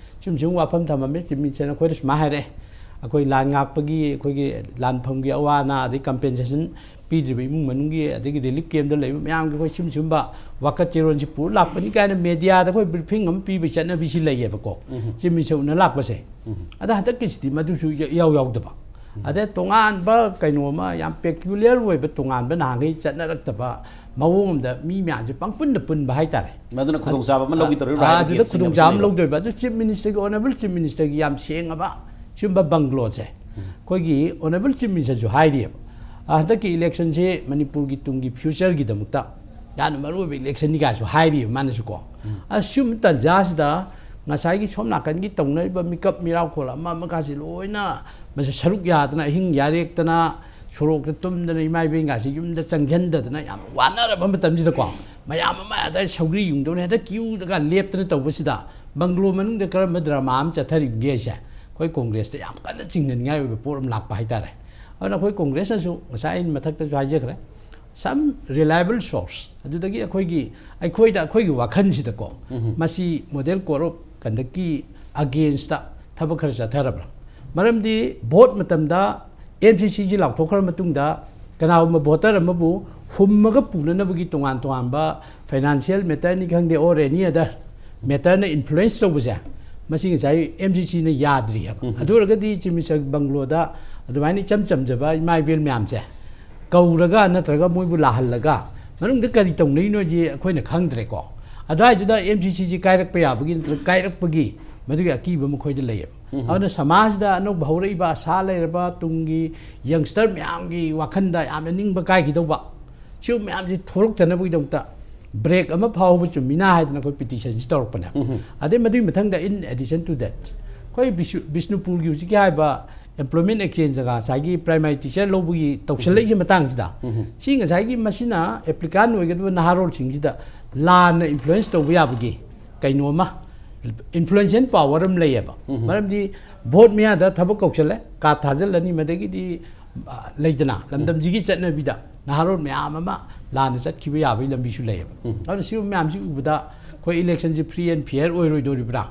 ꯁꯨꯝ ꯁꯨꯝ ꯋꯥꯐꯝ ꯊꯝꯃꯝꯃꯦ꯫ ꯆꯤꯞ ꯃꯤꯅꯤꯁꯇꯔꯅ ꯑꯩꯈꯣꯏꯗ ꯁꯨꯃꯥꯏꯅ ꯍꯥꯏꯔꯛꯑꯦ, ꯑꯩꯈꯣꯏ ꯂꯥꯟ ꯉꯥꯛꯄꯒꯤ ꯑꯩꯈꯣꯏꯒꯤ ꯂꯥꯟꯐꯝꯒꯤ ꯑꯋꯥ ꯑꯅꯥ, ꯑꯗꯩ ꯀꯝꯄꯦꯟꯁꯦꯁꯟ ꯄꯤꯗ꯭ꯔꯤꯕ ꯏꯃꯨꯡ ꯃꯅꯨꯡꯒꯤ, ꯑꯗꯒꯤ ꯔꯤꯂꯤꯐ ꯀꯦꯝꯗ ꯂꯩꯕ ꯃꯌꯥꯝꯒꯤ ꯑꯩꯈꯣꯏ ꯁꯨꯝ ꯁꯨꯝꯕ ꯋꯥꯀꯠ ꯆꯦꯔꯣꯟꯁꯤ ꯄꯨꯔ ꯂꯥꯛꯄꯅꯤ ꯀꯥꯏꯅ ꯃꯦꯗꯤꯌꯥꯗ ꯑꯩꯈꯣꯏ ꯕ꯭ꯔꯤꯐꯤꯡ ꯑꯃ ꯄꯤꯕꯒꯤ ꯆꯠꯅꯕꯤꯁꯤ ꯂꯩꯌꯦꯕꯀꯣ꯫ ꯆꯤꯞ ꯃꯤꯅꯤꯁꯇꯔ ꯎꯅ ꯂꯥꯛꯄꯁꯦ꯫ ꯑꯗ ꯍꯟꯗꯛꯀꯤꯁꯤꯗꯤ ꯃꯗꯨꯁꯨ ꯏꯌꯥꯎ ꯌꯥꯎꯗꯕ꯫ ꯑꯗꯩ ꯇꯣꯉꯥꯟꯕ ꯀꯩꯅꯣ ꯑꯃ, ꯌꯥꯝ ꯄꯦꯀ꯭ꯌꯨꯂꯤꯌꯔ ꯑꯣꯏꯕ, ꯇꯣꯉꯥꯟꯕ, ꯅꯍꯥꯟꯈꯩ ꯆꯠꯅꯔꯛꯇꯕ ꯃꯑꯣꯡ ꯑꯃꯗ ꯃꯤ ꯃꯌꯥꯝꯁꯦ ꯄꯪꯄꯨꯟꯗ ꯄꯨꯟꯕ ꯍꯥꯏꯇꯥꯔꯦ꯫ ꯃꯗꯨꯅ ꯈꯨꯗꯣꯡꯆꯥꯕ ꯑꯃ ꯂꯧꯈꯤꯗꯧꯔꯤꯕ꯭ꯔꯥ ꯑꯥ, ꯍꯥꯏꯕꯒꯤ ꯑꯗꯨꯗ ꯆꯤꯡꯅꯕꯁꯨ ꯈꯨꯗꯣꯡꯆꯥꯕ ꯑꯃ ꯂꯩꯕ꯫ ꯂꯧꯗꯣꯏꯕ꯫ ꯑꯗꯨ ꯆꯤꯞ ꯃꯤꯅꯤꯁꯇꯔꯒꯤ, ꯑꯣꯅꯔꯦꯕꯜ ꯆꯤꯞ ꯃꯤꯅꯤꯁꯇꯔꯒꯤ ꯌꯥꯝ ꯁꯦꯡꯉꯕ ꯁꯤꯒꯨꯝꯕ ꯕꯪꯒ꯭ꯂꯣꯁꯦ ꯑꯩꯈꯣꯏꯒꯤ ꯑꯣꯅꯔꯦꯕꯜ ꯆꯤꯞ ꯃꯤꯅꯤꯁꯇꯔꯁꯨ ꯍꯥꯏꯔꯤꯑꯕ, ꯑꯥ, ꯍꯟꯗꯛꯀꯤ ꯏꯂꯦꯛꯁꯟꯁꯦ ꯃꯅꯤꯄꯨꯔꯒꯤ ꯇꯨꯡꯒꯤ ꯐ꯭ꯌꯨꯆꯔꯒꯤꯗꯃꯛꯇ ꯌꯥꯝꯅ ꯃꯔꯨꯑꯣꯏꯕ ꯏꯂꯦꯛꯁꯟꯅꯤ ꯀꯥꯏꯁꯨ ꯍꯥꯏꯔꯤꯑꯕ ꯃꯥꯅꯁꯨꯀꯣ꯫ ꯑꯁꯤꯒꯨꯝꯕ ꯇꯥꯟꯖꯥꯁꯤꯗ ꯉꯁꯥꯏꯒꯤ ꯁꯣꯝ ꯅꯥꯀꯟꯒꯤ ꯇꯧꯅꯔꯤꯕ ꯃꯤꯀꯞ ꯃꯤꯔꯥꯎꯈꯣꯜ ꯑꯃ ꯑꯃꯒꯁꯤ ꯂꯣꯏꯅ ꯃꯁꯤ ꯁꯔꯨꯛ ꯌꯥꯗꯅ, ꯑꯍꯤꯡ ꯌꯥꯔꯦꯛꯇꯅ, ꯁꯣꯔꯣꯛꯇ ꯇꯨꯝꯗꯅ, ꯏꯃꯥ ꯏꯕꯦꯟꯒꯁꯤ ꯌꯨꯝꯗ ꯆꯪꯁꯤꯟꯗꯗꯅ ꯌꯥꯝ ꯋꯥꯅꯔꯕ ꯃꯇꯝꯁꯤꯗꯀꯣ, ꯃꯌꯥꯝ ꯑꯃ ꯑꯗ ꯁꯧꯒ꯭ꯔꯤ ꯌꯨꯡꯗꯧꯅ ꯍꯦꯛꯇ ꯀ꯭ꯌꯨꯗꯒ ꯂꯦꯞꯇꯅ ꯇꯧꯕꯁꯤꯗ, ꯕꯪꯒ꯭ꯂꯣ ꯃꯅꯨꯡꯗ ꯀꯔꯝꯕ ꯗ꯭ꯔꯃꯥ ꯑꯃ ꯆꯠꯊꯔꯤꯕꯒꯦ ꯍꯥꯏꯁꯦ ꯑꯩꯈꯣꯏ ꯀꯣꯡꯒ꯭ꯔꯦꯁꯇ ꯌꯥꯝ ꯀꯟꯅ ꯆꯤꯡꯅꯅꯤꯡꯉꯥꯏ ꯑꯣꯏꯕ ꯄꯣꯠ ꯑꯃ ꯂꯥꯛꯄ ꯍꯥꯏꯇꯥꯔꯦ꯫ ꯑꯗꯨꯅ ꯑꯩꯈꯣꯏ ꯀꯣꯡꯒ꯭ꯔꯦꯁꯅꯁꯨ, ꯉꯁꯥꯏ ꯑꯩꯅ ꯃꯊꯛꯇꯁꯨ ꯍꯥꯏꯖꯈ꯭ꯔꯦ, some reliable source, ꯑꯗꯨꯗꯒꯤ ꯑꯩꯈꯣꯏꯒꯤ, ꯑꯩꯈꯣꯏꯗ, ꯑꯩꯈꯣꯏꯒꯤ ꯋꯥꯈꯜꯁꯤꯗꯀꯣ, ꯃꯁꯤ ꯃꯣꯗꯦꯜ ꯀꯣꯗ ꯑꯣꯐ ꯀꯟꯗꯛꯀꯤ ꯑꯒꯦꯟꯁꯇ ꯊꯕꯛ ꯈꯔ ꯆꯠꯊꯔꯕ꯭ꯔꯥ? ꯃꯔꯝꯗꯤ ꯚꯣꯠ ꯃꯇꯝꯗ ꯑꯦꯝ ꯁꯤ ꯁꯤꯁꯤ ꯂꯥꯎꯊꯣꯛꯈ꯭ꯔ ꯃꯇꯨꯡꯗ, ꯀꯅꯥꯒꯨꯝꯕ ꯚꯣꯇꯔ ꯑꯃꯕꯨ ꯍꯨꯝꯃꯒ ꯄꯨꯅꯅꯕꯒꯤ ꯇꯣꯉꯥꯟ ꯇꯣꯉꯥꯟꯕ ꯐꯥꯏꯅꯥꯟꯁꯤꯌꯦꯜ ꯃꯦꯇꯔꯅꯤ ꯈꯪꯗꯦ, ꯑꯣꯔ ꯑꯦꯅꯤ ꯑꯗꯔ ꯃꯦꯇꯔꯅ ꯏꯟꯐ꯭ꯂꯨꯌꯦꯟꯁ ꯇꯧꯕꯁꯦ, ꯃꯁꯤ ꯉꯁꯥꯏ ꯑꯦꯝ ꯁꯤ ꯁꯤꯅ ꯌꯥꯗ꯭ꯔꯤ ꯍꯥꯏꯕ꯫ ꯑꯗꯨ ꯑꯣꯏꯔꯒꯗꯤ ꯆꯤꯞ ꯃꯤꯅꯤꯁꯇꯔ ꯕꯪꯒ꯭ꯂꯣꯗ ꯑꯗꯨꯃꯥꯏꯅ ꯏꯆꯝ ꯆꯝꯖꯕ ꯏꯃꯥ ꯏꯕꯦꯜ ꯃꯌꯥꯝꯁꯦ ꯀꯧꯔꯒ, ꯅꯠꯇ꯭ꯔꯒ ꯃꯣꯏꯕꯨ ꯂꯥꯛꯍꯜꯂꯒ, ꯃꯅꯨꯡꯗ ꯀꯔꯤ ꯇꯧꯅꯩꯅꯣꯁꯤ ꯑꯩꯈꯣꯏꯅ ꯈꯪꯗ꯭ꯔꯦꯀꯣ꯫ ꯑꯗꯨꯋꯥꯏꯗꯨꯗ ꯑꯦꯝ ꯁꯤ ꯁꯤꯁꯤ ꯀꯥꯏꯔꯛꯄ ꯌꯥꯕꯒꯤ ꯅꯠꯇ꯭ꯔꯒ ꯀꯥꯏꯔꯛꯄꯒꯤ ꯃꯗꯨꯒꯤ ꯑꯀꯤꯕ ꯃꯈꯣꯏꯗ ꯂꯩꯌꯦꯕ꯫ ꯑꯗꯨꯅ ꯁꯃꯥꯖꯗ ꯑꯅꯧꯕ ꯍꯧꯔꯛꯏꯕ ꯑꯁꯥ ꯂꯩꯔꯕ ꯇꯨꯡꯒꯤ ꯌꯪꯁꯇꯔ ꯃꯌꯥꯝꯒꯤ ꯋꯥꯈꯜꯗ ꯌꯥꯝꯅ ꯅꯤꯡꯕ ꯀꯥꯏꯈꯤꯗꯧꯕ, ꯁꯤꯒꯨꯝꯕ ꯃꯌꯥꯝꯁꯤ ꯊꯣꯛꯂꯛꯇꯅꯕꯒꯤꯗꯃꯛꯇ ꯕ꯭ꯔꯦꯛ ꯑꯃ ꯐꯥꯎꯕ ꯆꯨꯝꯃꯤꯅ ꯍꯥꯏꯗꯅ ꯑꯩꯈꯣꯏ ꯄꯤꯇꯤꯁꯟꯁꯤ ꯇꯧꯔꯛꯄꯅꯦꯕ꯫ ꯑꯗꯩ ꯃꯗꯨꯒꯤ ꯃꯊꯪꯗ, in addition to that, ꯑꯩꯈꯣꯏ ꯕꯤꯁꯨ-, ꯕꯤꯁꯅꯨꯄꯨꯔꯒꯤ ꯍꯧꯖꯤꯛꯀꯤ ꯍꯥꯏꯕ ꯑꯦꯝꯄ꯭ꯂꯣꯏꯃꯦꯟ ꯑꯦꯛꯁꯆꯦꯟꯖ ꯖꯒꯥ ꯉꯁꯥꯏꯒꯤ ꯄ꯭ꯔꯥꯏꯃꯥꯔꯤ ꯇꯤꯆꯔ ꯂꯧꯕꯒꯤ ꯇꯧꯁꯜꯂꯛꯏꯁꯦ ꯃꯇꯥꯡꯁꯤꯗ, ꯁꯤ ꯉꯁꯥꯏꯒꯤ ꯃꯁꯤꯅ ꯑꯦꯄ꯭ꯂꯤꯀꯥꯟ ꯑꯣꯏꯒꯗꯕ ꯅꯍꯥꯔꯣꯜꯁꯤꯡꯁꯤꯗ ꯂꯥꯟꯅ ꯏꯟꯐ꯭ꯂꯨꯌꯦꯟꯁ ꯇꯧꯕ ꯌꯥꯕꯒꯤ ꯀꯩꯅꯣꯝꯃ, ꯏꯟꯐ꯭ꯂꯨꯌꯦꯟꯁꯤꯌꯦꯜ ꯄꯥꯋꯔ ꯑꯃ ꯂꯩꯌꯦꯕ꯫ ꯃꯔꯝꯗꯤ ꯚꯣꯠ ꯃꯌꯥꯗ ꯊꯕꯛ ꯀꯧꯁꯜꯂꯦ, ꯀꯥꯔꯗ ꯊꯥꯖꯤꯜꯂꯅꯤ, ꯃꯗꯒꯤꯗꯤ, ꯑ, ꯂꯩꯗꯅ ꯂꯝꯗꯝꯁꯤꯒꯤ ꯆꯠꯅꯕꯤꯗ ꯅꯍꯥꯔꯣꯜ ꯃꯌꯥꯝ ꯑꯃ ꯂꯥꯟꯅ ꯆꯠꯈꯤꯕ ꯌꯥꯕꯒꯤ ꯂꯝꯕꯤꯁꯨ ꯂꯩꯌꯦꯕ꯫ ꯑꯗꯨꯅ ꯁꯤꯒꯨꯝꯕ ꯃꯌꯥꯝꯁꯤ ꯎꯕꯗ ꯑꯩꯈꯣꯏ ꯏꯂꯦꯛꯁꯟꯁꯤ ꯐ꯭ꯔꯤ ꯑꯦꯟ ꯐꯤꯌꯔ ꯑꯣꯏꯔꯣꯏꯗꯣꯔꯤꯕ꯭ꯔꯥ?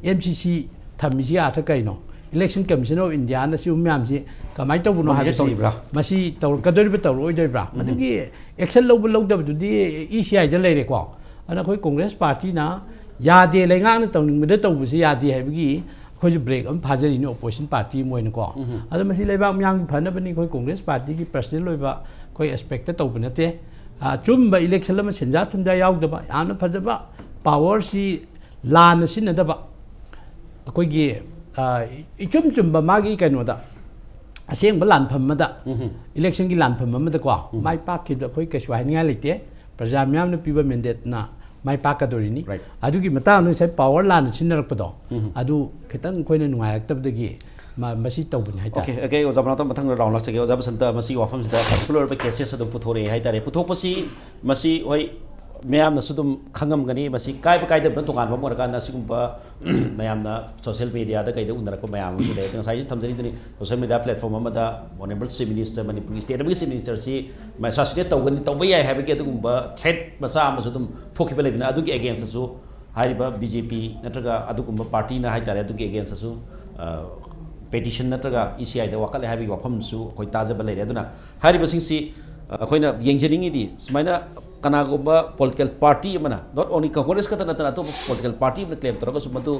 ꯑꯦꯝ ꯁꯤ ꯁꯤ ꯊꯝꯃꯤꯁꯤ ꯑꯥꯔꯊ ꯀꯩꯅꯣ? Election Commission of Indiaꯅ ꯁꯤꯒꯨꯝꯕ ꯃꯌꯥꯝꯁꯤ ꯀꯃꯥꯏꯅ ꯇꯧꯕꯅꯣ ꯃꯣꯏꯁꯦ ꯍꯥꯏꯕꯁꯤ ꯇꯧꯔꯤꯕ꯭ꯔꯥ? ꯃꯁꯤ ꯇꯧꯔꯛꯀꯗꯣꯔꯤꯕ꯭ꯔꯥ, ꯇꯧꯔꯛꯑꯣꯏꯗꯣꯔꯤꯕ꯭ꯔꯥ? ꯎꯝ꯫ ꯃꯗꯨꯒꯤ action ꯂꯧꯕ ꯂꯧꯗꯕꯗꯨꯗꯤ ꯏ ꯁꯤ ꯑꯥꯏꯗ ꯂꯩꯔꯦꯀꯣ꯫ ꯑꯗꯨꯅ ꯑꯩꯈꯣꯏ ꯀꯣꯡꯒ꯭ꯔꯦꯁ ꯄꯥꯔꯇꯤꯅ ꯌꯥꯗꯦ, ꯂꯩꯉꯥꯛꯅ ꯇꯧꯅꯤꯡꯕꯗ ꯇꯧꯕꯁꯤ ꯌꯥꯗꯦ ꯍꯥꯏꯕꯒꯤ ꯑꯩꯈꯣꯏꯁꯨ break ꯑꯃ ꯐꯥꯖꯔꯤꯅꯤ, opposition party ꯑꯃ ꯑꯣꯏꯅꯀꯣ꯫ ꯎꯝ꯫ ꯑꯗꯣ ꯃꯁꯤ ꯂꯩꯕꯥꯛ ꯃꯤꯌꯥꯝꯒꯤ ꯐꯅꯕꯅꯤ, ꯑꯩꯈꯣꯏ ꯀꯣꯡꯒ꯭ꯔꯦꯁ ꯄꯥꯔꯇꯤꯒꯤ personal ꯑꯣꯏꯕ ꯑꯩꯈꯣꯏ aspectꯇ ꯇꯧꯕ ꯅꯠꯇꯦ꯫ ꯑꯆꯨꯝꯕ election ꯑꯃ ꯁꯦꯟꯖꯥ ꯊꯨꯝꯖꯥ ꯌꯥꯎꯗꯕ, ꯌꯥꯝꯅ ꯐꯖꯕ powerꯁꯤ ꯂꯥꯟꯅ ꯁꯤꯖꯤꯟꯅꯗꯕ, ꯑꯩꯈꯣꯏꯒꯤ, ꯑ, ꯏꯆꯨꯝ ꯆꯨꯝꯕ ꯃꯥꯒꯤ ꯀꯩꯅꯣꯗ, ꯑꯁꯦꯡꯕ ꯂꯥꯟꯐꯝ ꯑꯃꯗ, ꯎꯝ꯫ Electionꯒꯤ ꯂꯥꯟꯐꯝ ꯑꯃꯗꯀꯣ, ꯎꯝ꯫ ꯃꯥꯏ ꯄꯥꯛꯈꯤꯕꯗ ꯑꯩꯈꯣꯏ ꯀꯩꯁꯨ ꯍꯥꯏꯅꯤꯡꯉꯥꯏ ꯂꯩꯇꯦ꯫ ꯄ꯭ꯔꯖꯥ ꯃꯤꯌꯥꯝꯅ ꯄꯤꯕ mandateꯅ ꯃꯥꯏ ꯄꯥꯛꯀꯗꯣꯔꯤꯅꯤ꯫ Right. ꯑꯗꯨꯒꯤ ꯃꯇꯥꯡꯗ ꯉꯁꯥꯏ power ꯂꯥꯟꯅ ꯁꯤꯖꯤꯟꯅꯔꯛꯄꯗꯣ, ꯎꯝ꯫ ꯑꯗꯨ ꯈꯤꯇꯪ ꯑꯩꯈꯣꯏꯅ ꯅꯨꯡꯉꯥꯏꯔꯛꯇꯕꯗꯒꯤ ꯃ-, ꯃꯁꯤ ꯇꯧꯕꯅꯤ ꯍꯥꯏꯇꯥꯔꯦ꯫ Okay, okay, ꯑꯣꯖꯥ ꯃꯅꯥꯇꯣꯝ, ꯃꯊꯪꯗ round ꯂꯥꯛꯆꯒꯦ꯫ ꯑꯣꯖꯥ ꯕꯁꯟꯇ, ꯃꯁꯤꯒꯤ ꯋꯥꯐꯝꯁꯤꯗ ꯄꯥꯔꯁꯣꯅꯦꯜ ꯑꯣꯏꯕ cases ꯑꯗꯨꯝ ꯄꯨꯊꯣꯔꯛꯑꯦ ꯍꯥꯏꯇꯥꯔꯦ꯫ ꯄꯨꯊꯣꯛꯄꯁꯤ ꯃꯁꯤ, ꯍꯣꯏ, ꯃꯌꯥꯝꯅꯁꯨ ꯑꯗꯨꯝ ꯈꯪꯉꯝꯒꯅꯤ, ꯃꯁꯤ ꯀꯥꯏꯕ ꯀꯥꯏꯗꯕꯅ ꯇꯣꯉꯥꯟꯕ ꯑꯃ ꯑꯣꯏꯔꯀꯥꯟꯗ, ꯑꯁꯤꯒꯨꯝꯕ ꯃꯌꯥꯝꯅ social mediaꯗ ꯀꯩꯗ ꯎꯅꯔꯛꯄ ꯃꯌꯥꯝ ꯑꯃꯁꯨ ꯂꯩ꯫ ꯑꯗꯣ ꯉꯁꯥꯏꯁꯨ ꯊꯝꯖꯔꯤꯗꯨꯅꯤ, social media platform ꯑꯃꯗ Honourable Chief Minister, ꯃꯅꯤꯄꯨꯔꯒꯤ state ꯑꯃꯒꯤ Chief Ministerꯁꯤ assassinate ꯇꯧꯒꯅꯤ, ꯇꯧꯕ ꯌꯥꯏ ꯍꯥꯏꯕꯒꯤ ꯑꯗꯨꯒꯨꯝꯕ threat ꯃꯆꯥ ꯑꯃꯁꯨ ꯑꯗꯝ ꯊꯣꯛꯈꯤꯕ ꯂꯩꯕꯅ, ꯑꯗꯨꯒꯤ againstꯇꯁꯨ ꯍꯥꯏꯔꯤꯕ ꯕꯤ ꯖꯦ ꯄꯤ ꯅꯠꯇ꯭ꯔꯒ ꯑꯗꯨꯒꯨꯝꯕ partyꯅ ꯍꯥꯏꯇꯥꯔꯦ, ꯑꯗꯨꯒꯤ againstꯇꯁꯨ, ꯑ, petition ꯅꯠꯇ꯭ꯔꯒ ꯏ ꯁꯤ ꯑꯥꯏꯗ ꯋꯥꯀꯠꯂꯦ ꯍꯥꯏꯕꯒꯤ ꯋꯥꯐꯝꯁꯨ ꯑꯩꯈꯣꯏ ꯇꯥꯖꯕ ꯂꯩꯔꯦ꯫ ꯑꯗꯨꯅ ꯍꯥꯏꯔꯤꯕꯁꯤꯡꯁꯤ, ꯑ, ꯑꯩꯈꯣꯏꯅ ꯌꯦꯡꯖꯅꯤꯡꯉꯤꯗꯤ, ꯁꯨꯃꯥꯏꯅ ꯀꯅꯥꯒꯨꯝꯕ political party ꯑꯃꯅ, not only Congress ꯈꯛꯇ ꯅꯠꯇꯅ ꯑꯇꯣꯞꯄ political party ꯑꯃꯅ claim ꯇꯧꯔꯒꯁꯨ, ꯃꯗꯨ,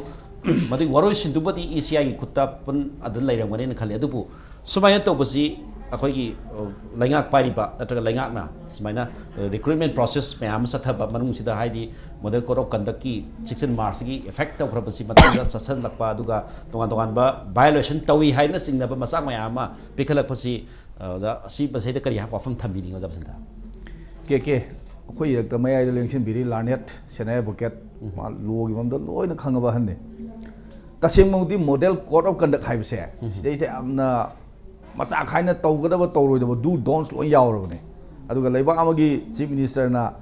ꯃꯗꯨꯒꯤ ꯋꯥꯔꯣꯏꯁꯤꯟꯗꯨꯃꯗꯤ ꯏ ꯁꯤ ꯑꯥꯏꯒꯤ ꯈꯨꯠꯇ ꯄꯨꯟ ꯑꯗꯨ ꯂꯩꯔꯝꯒꯅꯤꯅ ꯈꯜꯂꯤ꯫ ꯑꯗꯨꯕꯨ ꯁꯨꯃꯥꯏꯅ ꯇꯧꯕꯁꯤ ꯑꯩꯈꯣꯏꯒꯤ, ꯑ, ꯂꯩꯉꯥꯛ ꯄꯥꯏꯔꯤꯕ ꯅꯠꯇ꯭ꯔꯒ ꯂꯩꯉꯥꯛꯅ ꯁꯨꯃꯥꯏꯅ, ꯑ, recruitment process ꯃꯌꯥꯝ ꯑꯃ ꯆꯠꯊꯕ ꯃꯅꯨꯡꯁꯤꯗ, ꯍꯥꯏꯗꯤ Model Code of Conductꯀꯤ sixteen Marchꯀꯤ effect ꯇꯧꯈ꯭ꯔꯕꯁꯤ ꯃꯇꯨꯡꯗ ꯆꯠꯁꯤꯜꯂꯛꯄ, ꯑꯗꯨꯒ ꯇꯣꯉꯥꯟ ꯇꯣꯉꯥꯟꯕ violation ꯇꯧꯏ ꯍꯥꯏꯅ ꯆꯤꯡꯅꯕ ꯃꯆꯥꯛ ꯃꯌꯥꯝ ꯑꯃ ꯄꯤꯈꯠꯂꯛꯄꯁꯤ, ꯑ, ꯑꯣꯖꯥ, ꯑꯁꯤ ꯃꯁꯤꯗ ꯀꯔꯤ ꯋꯥꯐꯝ ꯊꯝꯕꯤꯅꯤꯡꯉꯤ, ꯑꯣꯖꯥ ꯕꯁꯟꯇ? ꯀꯦ ꯀꯦ, ꯑꯩꯈꯣꯏ ꯏꯔꯛꯇ ꯃꯌꯥꯏꯗ ꯂꯦꯡꯁꯤꯟꯕꯤꯔꯤ learned senior advocate, ꯎꯝ꯫ ꯃꯥ lawꯒꯤ ꯃꯔꯝꯗ ꯂꯣꯏꯅ ꯈꯪꯉꯕ ꯑꯍꯟꯅꯤ꯫ ꯇꯁꯦꯡꯕꯃꯛꯇꯤ Model Code of Conduct ꯍꯥꯏꯕꯁꯦ, ꯎꯝ꯫ ꯁꯤꯗꯩꯁꯦ ꯌꯥꯝꯅ ꯃꯆꯥ ꯈꯥꯏꯅ ꯇꯧꯒꯗꯕ ꯇꯧꯔꯣꯏꯗꯕ do don'ts ꯂꯣꯏ ꯌꯥꯎꯔꯕꯅꯦ꯫ ꯑꯗꯨꯒ ꯂꯩꯕꯥꯛ ꯑꯃꯒꯤ Chief Ministerꯅ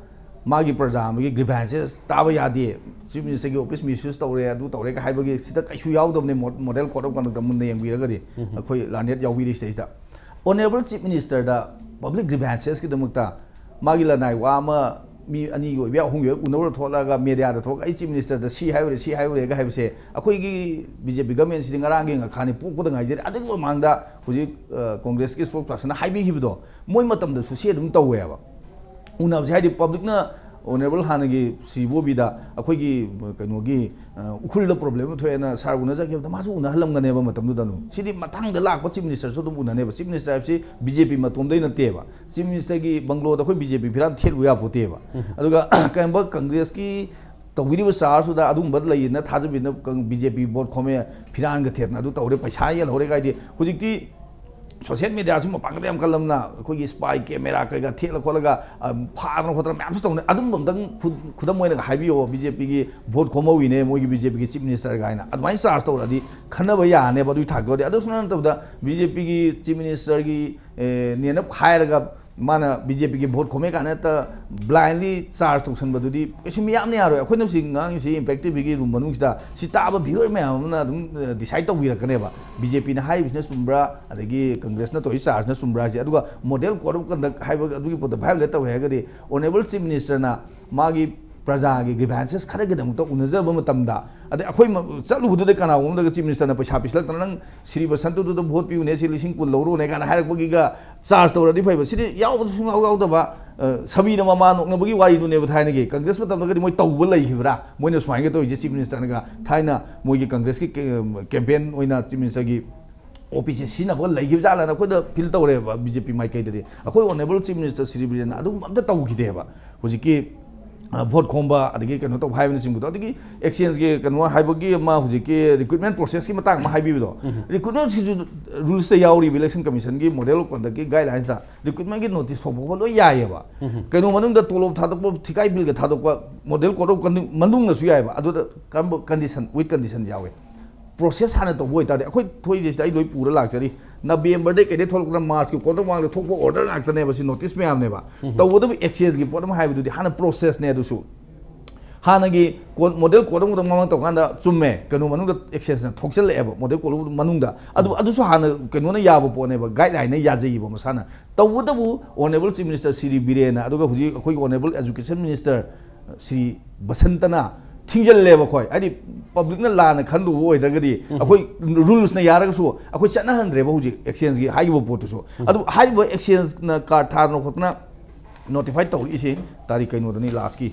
ꯃꯥꯒꯤ ꯄ꯭ꯔꯖꯥ ꯑꯃꯒꯤ grievances ꯇꯥꯕ ꯌꯥꯗꯦ, Chief Ministerꯒꯤ office misuse ꯇꯧꯔꯦ, ꯑꯗꯨ ꯇꯧꯔꯦ ꯀ ꯍꯥꯏꯕꯒꯤ ꯁꯤꯗ ꯀꯩꯁꯨ ꯌꯥꯎꯗꯕꯅꯦ꯫ Mo-, Model Code of Conduct ꯃꯨꯟꯅ ꯌꯦꯡꯕꯤꯔꯒꯗꯤ, ꯎꯝ꯫ ꯑꯩꯈꯣꯏ learned ꯌꯥꯎꯕꯤꯔꯤ ꯁꯤꯗꯩꯁꯤꯗ꯫ Honourable Chief Ministerꯗ public grievancesꯀꯤꯗꯃꯛꯇ ꯃꯥꯒꯤ ꯂꯅꯥꯏ ꯋꯥ ꯑꯃ ꯃꯤ ꯑꯅꯤꯒꯤ ꯑꯣꯏꯕ ꯌꯥꯏ, ꯑꯍꯨꯝꯒꯤ ꯑꯣꯏꯕ, ꯎꯅꯔꯨꯔ ꯊꯣꯛꯂꯛꯑꯒ ꯃꯦꯗꯤꯌꯥꯗ ꯊꯣꯛꯂꯒ "ꯑꯩ ꯆꯤꯐ ꯃꯤꯅꯤꯁꯇꯔꯗ ꯁꯤ ꯍꯥꯏꯔꯨꯔꯦ, ꯁꯤ ꯍꯥꯏꯔꯨꯔꯦꯒ" ꯍꯥꯏꯕꯁꯦ, ꯑꯩꯈꯣꯏꯒꯤ ꯕꯤ ꯖꯦ ꯄꯤ ꯒꯃꯦꯟꯁꯤꯗꯤ ꯉꯔꯥꯡꯒꯤ ꯉꯈꯥꯅꯤ, ꯄꯣꯛꯄꯗ ꯉꯥꯏꯖꯔꯤ꯫ ꯑꯗꯨꯒꯤ ꯃꯃꯥꯡꯗ ꯍꯧꯖꯤꯛ ꯀꯣꯡꯒ꯭ꯔꯦꯁꯀꯤ ꯏꯁꯄꯣꯛꯁ ꯄꯥꯔꯁꯟꯅ ꯍꯥꯏꯕꯤꯈꯤꯕꯗꯣ, ꯃꯣꯏ ꯃꯇꯝꯗꯁꯨ ꯁꯤ ꯑꯗꯨꯝ ꯇꯧꯋꯦꯕ꯫ ꯎꯅꯕꯁꯦ ꯍꯥꯏꯗꯤ ꯄꯕ꯭ꯂꯤꯛꯅ ꯑꯣꯅꯔꯦꯕꯜ ꯍꯥꯟꯅꯒꯤ ꯁ꯭ꯔꯤ ꯕꯣꯕꯤꯗ ꯑꯩꯈꯣꯏꯒꯤ ꯀꯩꯅꯣꯒꯤ ꯎꯈ꯭ꯔꯨꯜꯗ ꯄ꯭ꯔꯣꯕ꯭ꯂꯦꯝ ꯑꯃ ꯊꯣꯛꯑꯦꯅ ꯁꯥꯔ ꯎꯅꯖꯈꯤꯕꯗ ꯃꯥꯁꯨ ꯎꯅꯍꯜꯂꯝꯒꯅꯦꯕ ꯃꯇꯝꯗꯨꯗ꯫ ꯑꯗꯨꯝ ꯁꯤꯗꯤ ꯃꯊꯪꯗ ꯂꯥꯛꯄ ꯆꯤꯐ ꯃꯤꯅꯤꯁꯇꯔꯁꯨ ꯑꯗꯨꯝ ꯎꯅꯅꯦꯕ꯫ ꯆꯤꯐ ꯃꯤꯅꯤꯁꯇꯔ ꯍꯥꯏꯕꯁꯤ ꯕꯤ ꯖꯦ ꯄꯤ ꯃꯇꯣꯝꯗꯩ ꯅꯠꯇꯦꯕ꯫ ꯆꯤꯐ ꯃꯤꯅꯤꯁꯇꯔꯒꯤ ꯕꯪꯒ꯭ꯂꯣꯗ ꯑꯩꯈꯣꯏ ꯕꯤ ꯖꯦ ꯄꯤ ꯐꯤꯔꯥꯟ ꯊꯦꯠꯂꯨ ꯌꯥꯄꯣꯠꯇꯦꯕ꯫ ꯑꯗꯨꯒ ꯀꯔꯤꯒꯨꯝꯕ ꯀꯪꯒ꯭ꯔꯦꯁꯀꯤ ꯇꯧꯕꯤꯔꯤꯕ ꯆꯥꯔꯖꯇꯨꯗ ꯑꯗꯨꯒꯨꯝꯕ ꯂꯩꯌꯦꯅ ꯊꯥꯖꯕꯤꯅ ꯕꯤ ꯖꯦ ꯄꯤ ꯚꯣꯠ ꯈꯣꯝꯃꯦ, ꯐꯤꯔꯥꯟꯒ ꯊꯦꯠꯅ ꯑꯗꯨ ꯇꯧꯔꯦ, ꯄꯩꯁꯥ ꯌꯦꯜꯍꯧꯔꯦ ꯀꯥꯏꯗꯤ ꯍꯧꯖꯤꯛꯇꯤ ꯁꯣꯁꯤꯌꯦꯜ ꯃꯦꯗꯤꯌꯥꯁꯨ ꯃꯄꯥꯡꯒꯜ ꯌꯥꯝ ꯀꯜꯂꯝꯅ ꯑꯩꯈꯣꯏꯒꯤ ꯁ꯭ꯄꯥꯏ ꯀꯦꯃꯦꯔꯥ ꯀꯩꯀꯥ ꯊꯦꯠꯂ ꯈꯣꯠꯂꯒ, ꯑ, ꯐꯥꯗꯅ ꯈꯣꯠꯇꯅ ꯃꯌꯥꯝꯁꯨ ꯇꯧꯅꯩ꯫ ꯑꯗꯨꯝꯕ ꯑꯝꯇꯪ ꯈꯨ-, ꯈꯨꯗꯝ ꯑꯣꯏꯅꯒ ꯍꯥꯏꯕꯤꯌꯣ, ꯕꯤ ꯖꯦ ꯄꯤꯒꯤ ꯚꯣꯠ ꯈꯣꯝꯍꯧꯋꯤꯅꯦ ꯃꯣꯏꯒꯤ ꯕꯤ ꯖꯦ ꯄꯤꯒꯤ ꯆꯤꯐ ꯃꯤꯅꯤꯁꯇꯔ ꯀꯥꯏꯅ ꯑꯗꯨꯃꯥꯏꯅ ꯆꯥꯔꯖ ꯇꯧꯔꯛꯑꯗꯤ ꯈꯟꯅꯕ ꯌꯥꯅꯦꯕ ꯑꯗꯨꯒꯤ ꯊꯥꯛꯇ ꯑꯣꯏꯔꯗꯤ꯫ ꯑꯗꯨꯁꯨ ꯅꯠꯇꯕꯗ ꯕꯤ ꯖꯦ ꯄꯤꯒꯤ ꯆꯤꯐ ꯃꯤꯅꯤꯁꯇꯔꯒꯤ, ꯑꯦ, ꯅꯦꯅ ꯍꯥꯏꯔꯒ ꯃꯥꯅ ꯕꯤ ꯖꯦ ꯄꯤꯒꯤ ꯚꯣꯠ ꯈꯣꯝꯃꯦ ꯀꯥꯏꯅ ꯍꯦꯛꯇ ꯕ꯭ꯂꯥꯏꯟꯂꯤ ꯆꯥꯔꯖ ꯇꯧꯁꯟꯕꯗꯨꯗꯤ ꯀꯩꯁꯨ ꯃꯤꯌꯥꯝꯅ ꯌꯥꯔꯣꯏ꯫ ꯑꯩꯈꯣꯏꯅ ꯍꯧꯖꯤꯛ ꯉꯥꯡꯉꯤꯁꯤ ꯏꯝꯄꯦꯛ ꯇꯤ ꯚꯤꯒꯤ ꯔꯨꯝ ꯃꯅꯨꯡꯁꯤꯗ ꯁꯤ ꯇꯥꯕ ꯚ꯭ꯌꯨꯋꯔ ꯃꯌꯥꯝ ꯑꯃꯅ ꯑꯗꯨꯝ, ꯑ, ꯗꯤꯁꯥꯏꯠ ꯇꯧꯕꯤꯔꯛꯀꯅꯦꯕ꯫ ꯕꯤ ꯖꯦ ꯄꯤꯅ ꯍꯥꯏꯔꯤꯕꯁꯤꯅ ꯆꯨꯝꯕ꯭ꯔꯥ, ꯑꯗꯒꯤ ꯀꯪꯒ꯭ꯔꯦꯁꯅ ꯇꯧꯔꯤ ꯆꯥꯔꯖꯅ ꯆꯨꯝꯕ꯭ꯔꯥ ꯍꯥꯏꯁꯦ꯫ ꯑꯗꯨꯒ ꯃꯣꯗꯦꯜ ꯀꯣꯗ ꯑꯣꯐ ꯀꯟꯗꯛ ꯍꯥꯏꯕ ꯑꯗꯨꯒꯤ ꯄꯣꯠꯇꯣ ꯚꯥꯏꯑꯣꯂꯦꯠ ꯇꯧꯋꯦ ꯍꯥꯏꯔꯒꯗꯤ ꯑꯣꯅꯔꯦꯕꯜ ꯆꯤꯐ ꯃꯤꯅꯤꯁꯇꯔꯅ ꯃꯥꯒꯤ ꯄ꯭ꯔꯖꯥꯒꯤ ꯒ꯭ꯔꯤꯚꯥꯟꯁꯦꯁ ꯈꯔꯒꯤꯗꯃꯛꯇ ꯎꯅꯖꯕ ꯃꯇꯝꯗ, ꯑꯗꯩ ꯑꯩꯈꯣꯏ ꯃ-, ꯆꯠꯂꯨꯕꯗꯨꯗ ꯀꯅꯥꯒꯨꯝꯕꯗꯒ ꯆꯤꯐ ꯃꯤꯅꯤꯁꯇꯔꯅ ꯄꯩꯁꯥ ꯄꯤꯁꯤꯜꯂꯛꯇꯅ "ꯅꯪ ꯁ꯭ꯔꯤ ꯕꯁꯟꯇꯗꯨꯗ ꯚꯣꯠ ꯄꯤꯌꯨꯅꯦ, ꯁꯤ ꯂꯤꯁꯤꯡ ꯀꯨꯟ ꯂꯧꯔꯣꯅꯦ" ꯀꯥꯏꯅ ꯍꯥꯏꯔꯛꯄꯒꯤꯒ ꯆꯥꯔꯖ ꯇꯧꯔꯗꯤ ꯐꯩꯕ꯫ ꯁꯤꯗꯤ ꯌꯥꯎꯕꯁꯨ ꯁꯨꯡꯌꯥꯎ ꯌꯥꯎꯗꯕ, ꯑ, ꯁꯕꯤꯅ ꯃꯃꯥ ꯅꯣꯛꯅꯕꯒꯤ ꯋꯥꯔꯤꯗꯨꯅꯦꯕ꯫ ꯊꯥꯏꯅꯒꯤ ꯀꯪꯒ꯭ꯔꯦꯁ ꯃꯇꯝꯗꯒꯗꯤ ꯃꯣꯏ ꯇꯧꯕ ꯂꯩꯈꯤꯕ꯭ꯔꯥ? ꯃꯣꯏꯅ ꯁꯨꯃꯥꯏꯅ ꯇꯧꯔꯤꯁꯦ ꯆꯤꯐ ꯃꯤꯅꯤꯁꯇꯔꯅꯒ ꯊꯥꯏꯅ ꯃꯣꯏꯒꯤ ꯀꯪꯒ꯭ꯔꯦꯁꯀꯤ ꯀꯦ-, ꯀꯦꯝꯄꯦꯟ ꯑꯣꯏꯅ ꯆꯤꯐ ꯃꯤꯅꯤꯁꯇꯔꯒꯤ ꯑꯣ ꯄꯤ ꯁꯤ ꯁꯤꯖꯤꯟꯅꯕ ꯂꯩꯈꯤꯕ ꯖꯥꯠꯂꯅ ꯑꯩꯈꯣꯏꯗ ꯐꯤꯜ ꯇꯧꯔꯦꯕ ꯕꯤ ꯖꯦ ꯄꯤ ꯃꯥꯏꯀꯩꯗꯗꯤ꯫ ꯑꯩꯈꯣꯏ ꯑꯣꯅꯔꯦꯕꯜ ꯆꯤꯐ ꯃꯤꯅꯤꯁꯇꯔ ꯁ꯭ꯔꯤ ꯕꯤꯔꯦꯟꯅ ꯑꯗꯨꯒꯨꯝꯕ ꯑꯝꯇ ꯇꯧꯈꯤꯗꯦꯕ꯫ ꯍꯧꯖꯤꯛꯀꯤ, ꯑ, ꯚꯣꯠ ꯈꯣꯝꯕ ꯑꯗꯒꯤ ꯀꯩꯅꯣ ꯇꯧꯕ ꯍꯥꯏꯕꯅꯆꯤꯡꯕꯗꯣ, ꯑꯗꯒꯤ ꯑꯦꯛꯁꯆꯦꯟꯖꯀꯤ ꯀꯩꯅꯣ ꯍꯥꯏꯕꯒꯤ ꯑꯃ ꯍꯧꯖꯤꯛꯀꯤ ꯔꯤꯀ꯭ꯔꯨꯠꯃꯦꯟ ꯄ꯭ꯔꯣꯁꯦꯁꯀꯤ ꯃꯇꯥꯡ ꯑꯃ ꯍꯥꯏꯕꯤꯕꯗꯣ, ꯔꯤꯀ꯭ꯔꯨꯠꯃꯦꯟꯁꯤꯁꯨ ꯔꯨꯜꯁꯇ ꯌꯥꯎꯔꯤꯕ ꯏꯂꯦꯛꯁꯟ ꯀꯃꯤꯁꯟꯒꯤ ꯃꯣꯗꯦꯜ ꯑꯣꯐ ꯀꯟꯗꯛꯀꯤ ꯒꯥꯏꯗꯂꯥꯏꯟꯁꯇ ꯔꯤꯀ꯭ꯔꯨꯠꯃꯦꯟꯒꯤ ꯅꯣꯇꯤꯁ ꯊꯣꯛꯄ ꯈꯣꯠꯄ ꯂꯣꯏ ꯌꯥꯏꯌꯦꯕ꯫ ꯀꯩꯅꯣ ꯃꯅꯨꯡꯗ ꯇꯣꯂꯣꯞ ꯊꯥꯗꯣꯛꯄ, ꯊꯤꯀꯥꯏ ꯕꯤꯜꯒ ꯊꯥꯗꯣꯛꯄ ꯃꯣꯗꯦꯜ ꯀꯣꯗ ꯑꯣꯐ ꯀꯟꯗꯛ ꯃꯅꯨꯡꯗꯁꯨ ꯌꯥꯏꯌꯦꯕ꯫ ꯑꯗꯨꯗ ꯀꯔꯝꯕ ꯀꯟꯗꯤꯁꯟ, ꯋꯤꯠ ꯀꯟꯗꯤꯁꯟ ꯌꯥꯎꯋꯦ꯫ ꯄ꯭ꯔꯣꯁꯦꯁ ꯍꯥꯟꯅ ꯇꯧꯕ ꯑꯣꯏꯇꯥꯔꯗꯤ, ꯑꯩꯈꯣꯏ ꯊꯣꯛꯏꯁꯦ ꯁꯤꯗ ꯑꯩ ꯂꯣꯏ ꯄꯨꯔ ꯂꯥꯛꯆꯔꯤ꯫ ꯅꯕꯦꯝꯕꯔꯗꯩ ꯀꯩꯗꯩ ꯊꯣꯛꯂꯛꯄꯅ ꯃꯥꯔꯆꯀꯤ ꯀꯣꯟꯇ꯭ꯔꯥꯛ ꯃꯃꯥꯡꯗ ꯊꯣꯛꯄ ꯑꯣꯔꯗꯔ ꯉꯥꯛꯇꯅꯦꯕ, ꯁꯤ ꯅꯣꯇꯤꯁ ꯃꯌꯥꯝꯅꯦꯕ꯫ ꯇꯧꯕꯇꯕꯨ ꯑꯦꯛꯁꯆꯦꯟꯖꯀꯤ ꯄꯣꯠ ꯑꯃ ꯍꯥꯏꯕꯗꯨꯗꯤ ꯍꯥꯟꯅ ꯄ꯭ꯔꯣꯁꯦꯁꯅꯦ ꯑꯗꯨꯁꯨ꯫ ꯍꯥꯟꯅꯒꯤ ꯀꯣꯗ, ꯃꯣꯗꯦꯜ ꯀꯣꯗ ꯑꯃꯈꯛꯇꯪ ꯃꯃꯥꯡ ꯇꯧꯀꯥꯟꯗ ꯆꯨꯝꯃꯦ, ꯀꯩꯅꯣ ꯃꯅꯨꯡꯗ ꯑꯦꯛꯁꯆꯦꯟꯖꯅ ꯊꯣꯛꯆꯜꯂꯛꯑꯦꯕ, ꯃꯣꯗꯦꯜ ꯀꯣꯗ ꯃꯅꯨꯡꯗ꯫ ꯑꯗꯨ, ꯎꯝ꯫ ꯑꯗꯨꯁꯨ ꯍꯥꯟꯅ ꯀꯩꯅꯣꯅ ꯌꯥꯕ ꯄꯣꯠꯅꯦꯕ, ꯒꯥꯏꯗꯂꯥꯏꯟꯅ ꯌꯥꯖꯩꯌꯦꯕ ꯃꯁꯥꯅ꯫ ꯇꯧꯕꯇꯕꯨ Honourable Chief Minister ꯁ꯭ꯔꯤ ꯕꯤꯔꯦꯟꯅ, ꯑꯗꯨꯒ ꯍꯧꯖꯤꯛ ꯑꯩꯈꯣꯏꯒꯤ Honourable Education Minister ꯁ꯭ꯔꯤ ꯕꯁꯟꯇꯅ ꯊꯤꯡꯖꯤꯜꯂꯦꯕ ꯑꯩꯈꯣꯏ꯫ ꯍꯥꯏꯗꯤ, ꯄꯕ꯭ꯂꯤꯛꯅ ꯂꯥꯟꯅ ꯈꯟꯗꯧꯕ ꯑꯣꯏꯗ꯭ꯔꯒꯗꯤ, ꯎꯝ꯫ ꯑꯩꯈꯣꯏ ꯔꯨꯜꯁꯅ ꯌꯥꯔꯒꯁꯨ ꯑꯩꯈꯣꯏ ꯆꯠꯅꯍꯟꯗ꯭ꯔꯦꯕ ꯍꯧꯖꯤꯛ ꯑꯦꯛꯁꯆꯦꯟꯖꯀꯤ ꯍꯥꯏꯈꯤꯕ ꯄꯣꯠꯇꯨꯁꯨ꯫ ꯎꯝ꯫ ꯑꯗꯨ ꯍꯥꯏꯔꯤꯕ ꯑꯦꯛꯁꯆꯦꯟꯖꯅ ꯀꯥꯔꯗ ꯊꯥꯗꯅ ꯈꯣꯠꯇꯅ ꯅꯣꯇꯤꯐꯥꯏ ꯇꯧꯔꯛꯏꯁꯤ ꯇꯥꯔꯤꯛ ꯀꯩꯅꯣꯗꯅꯤ, ꯂꯥꯁꯀꯤ,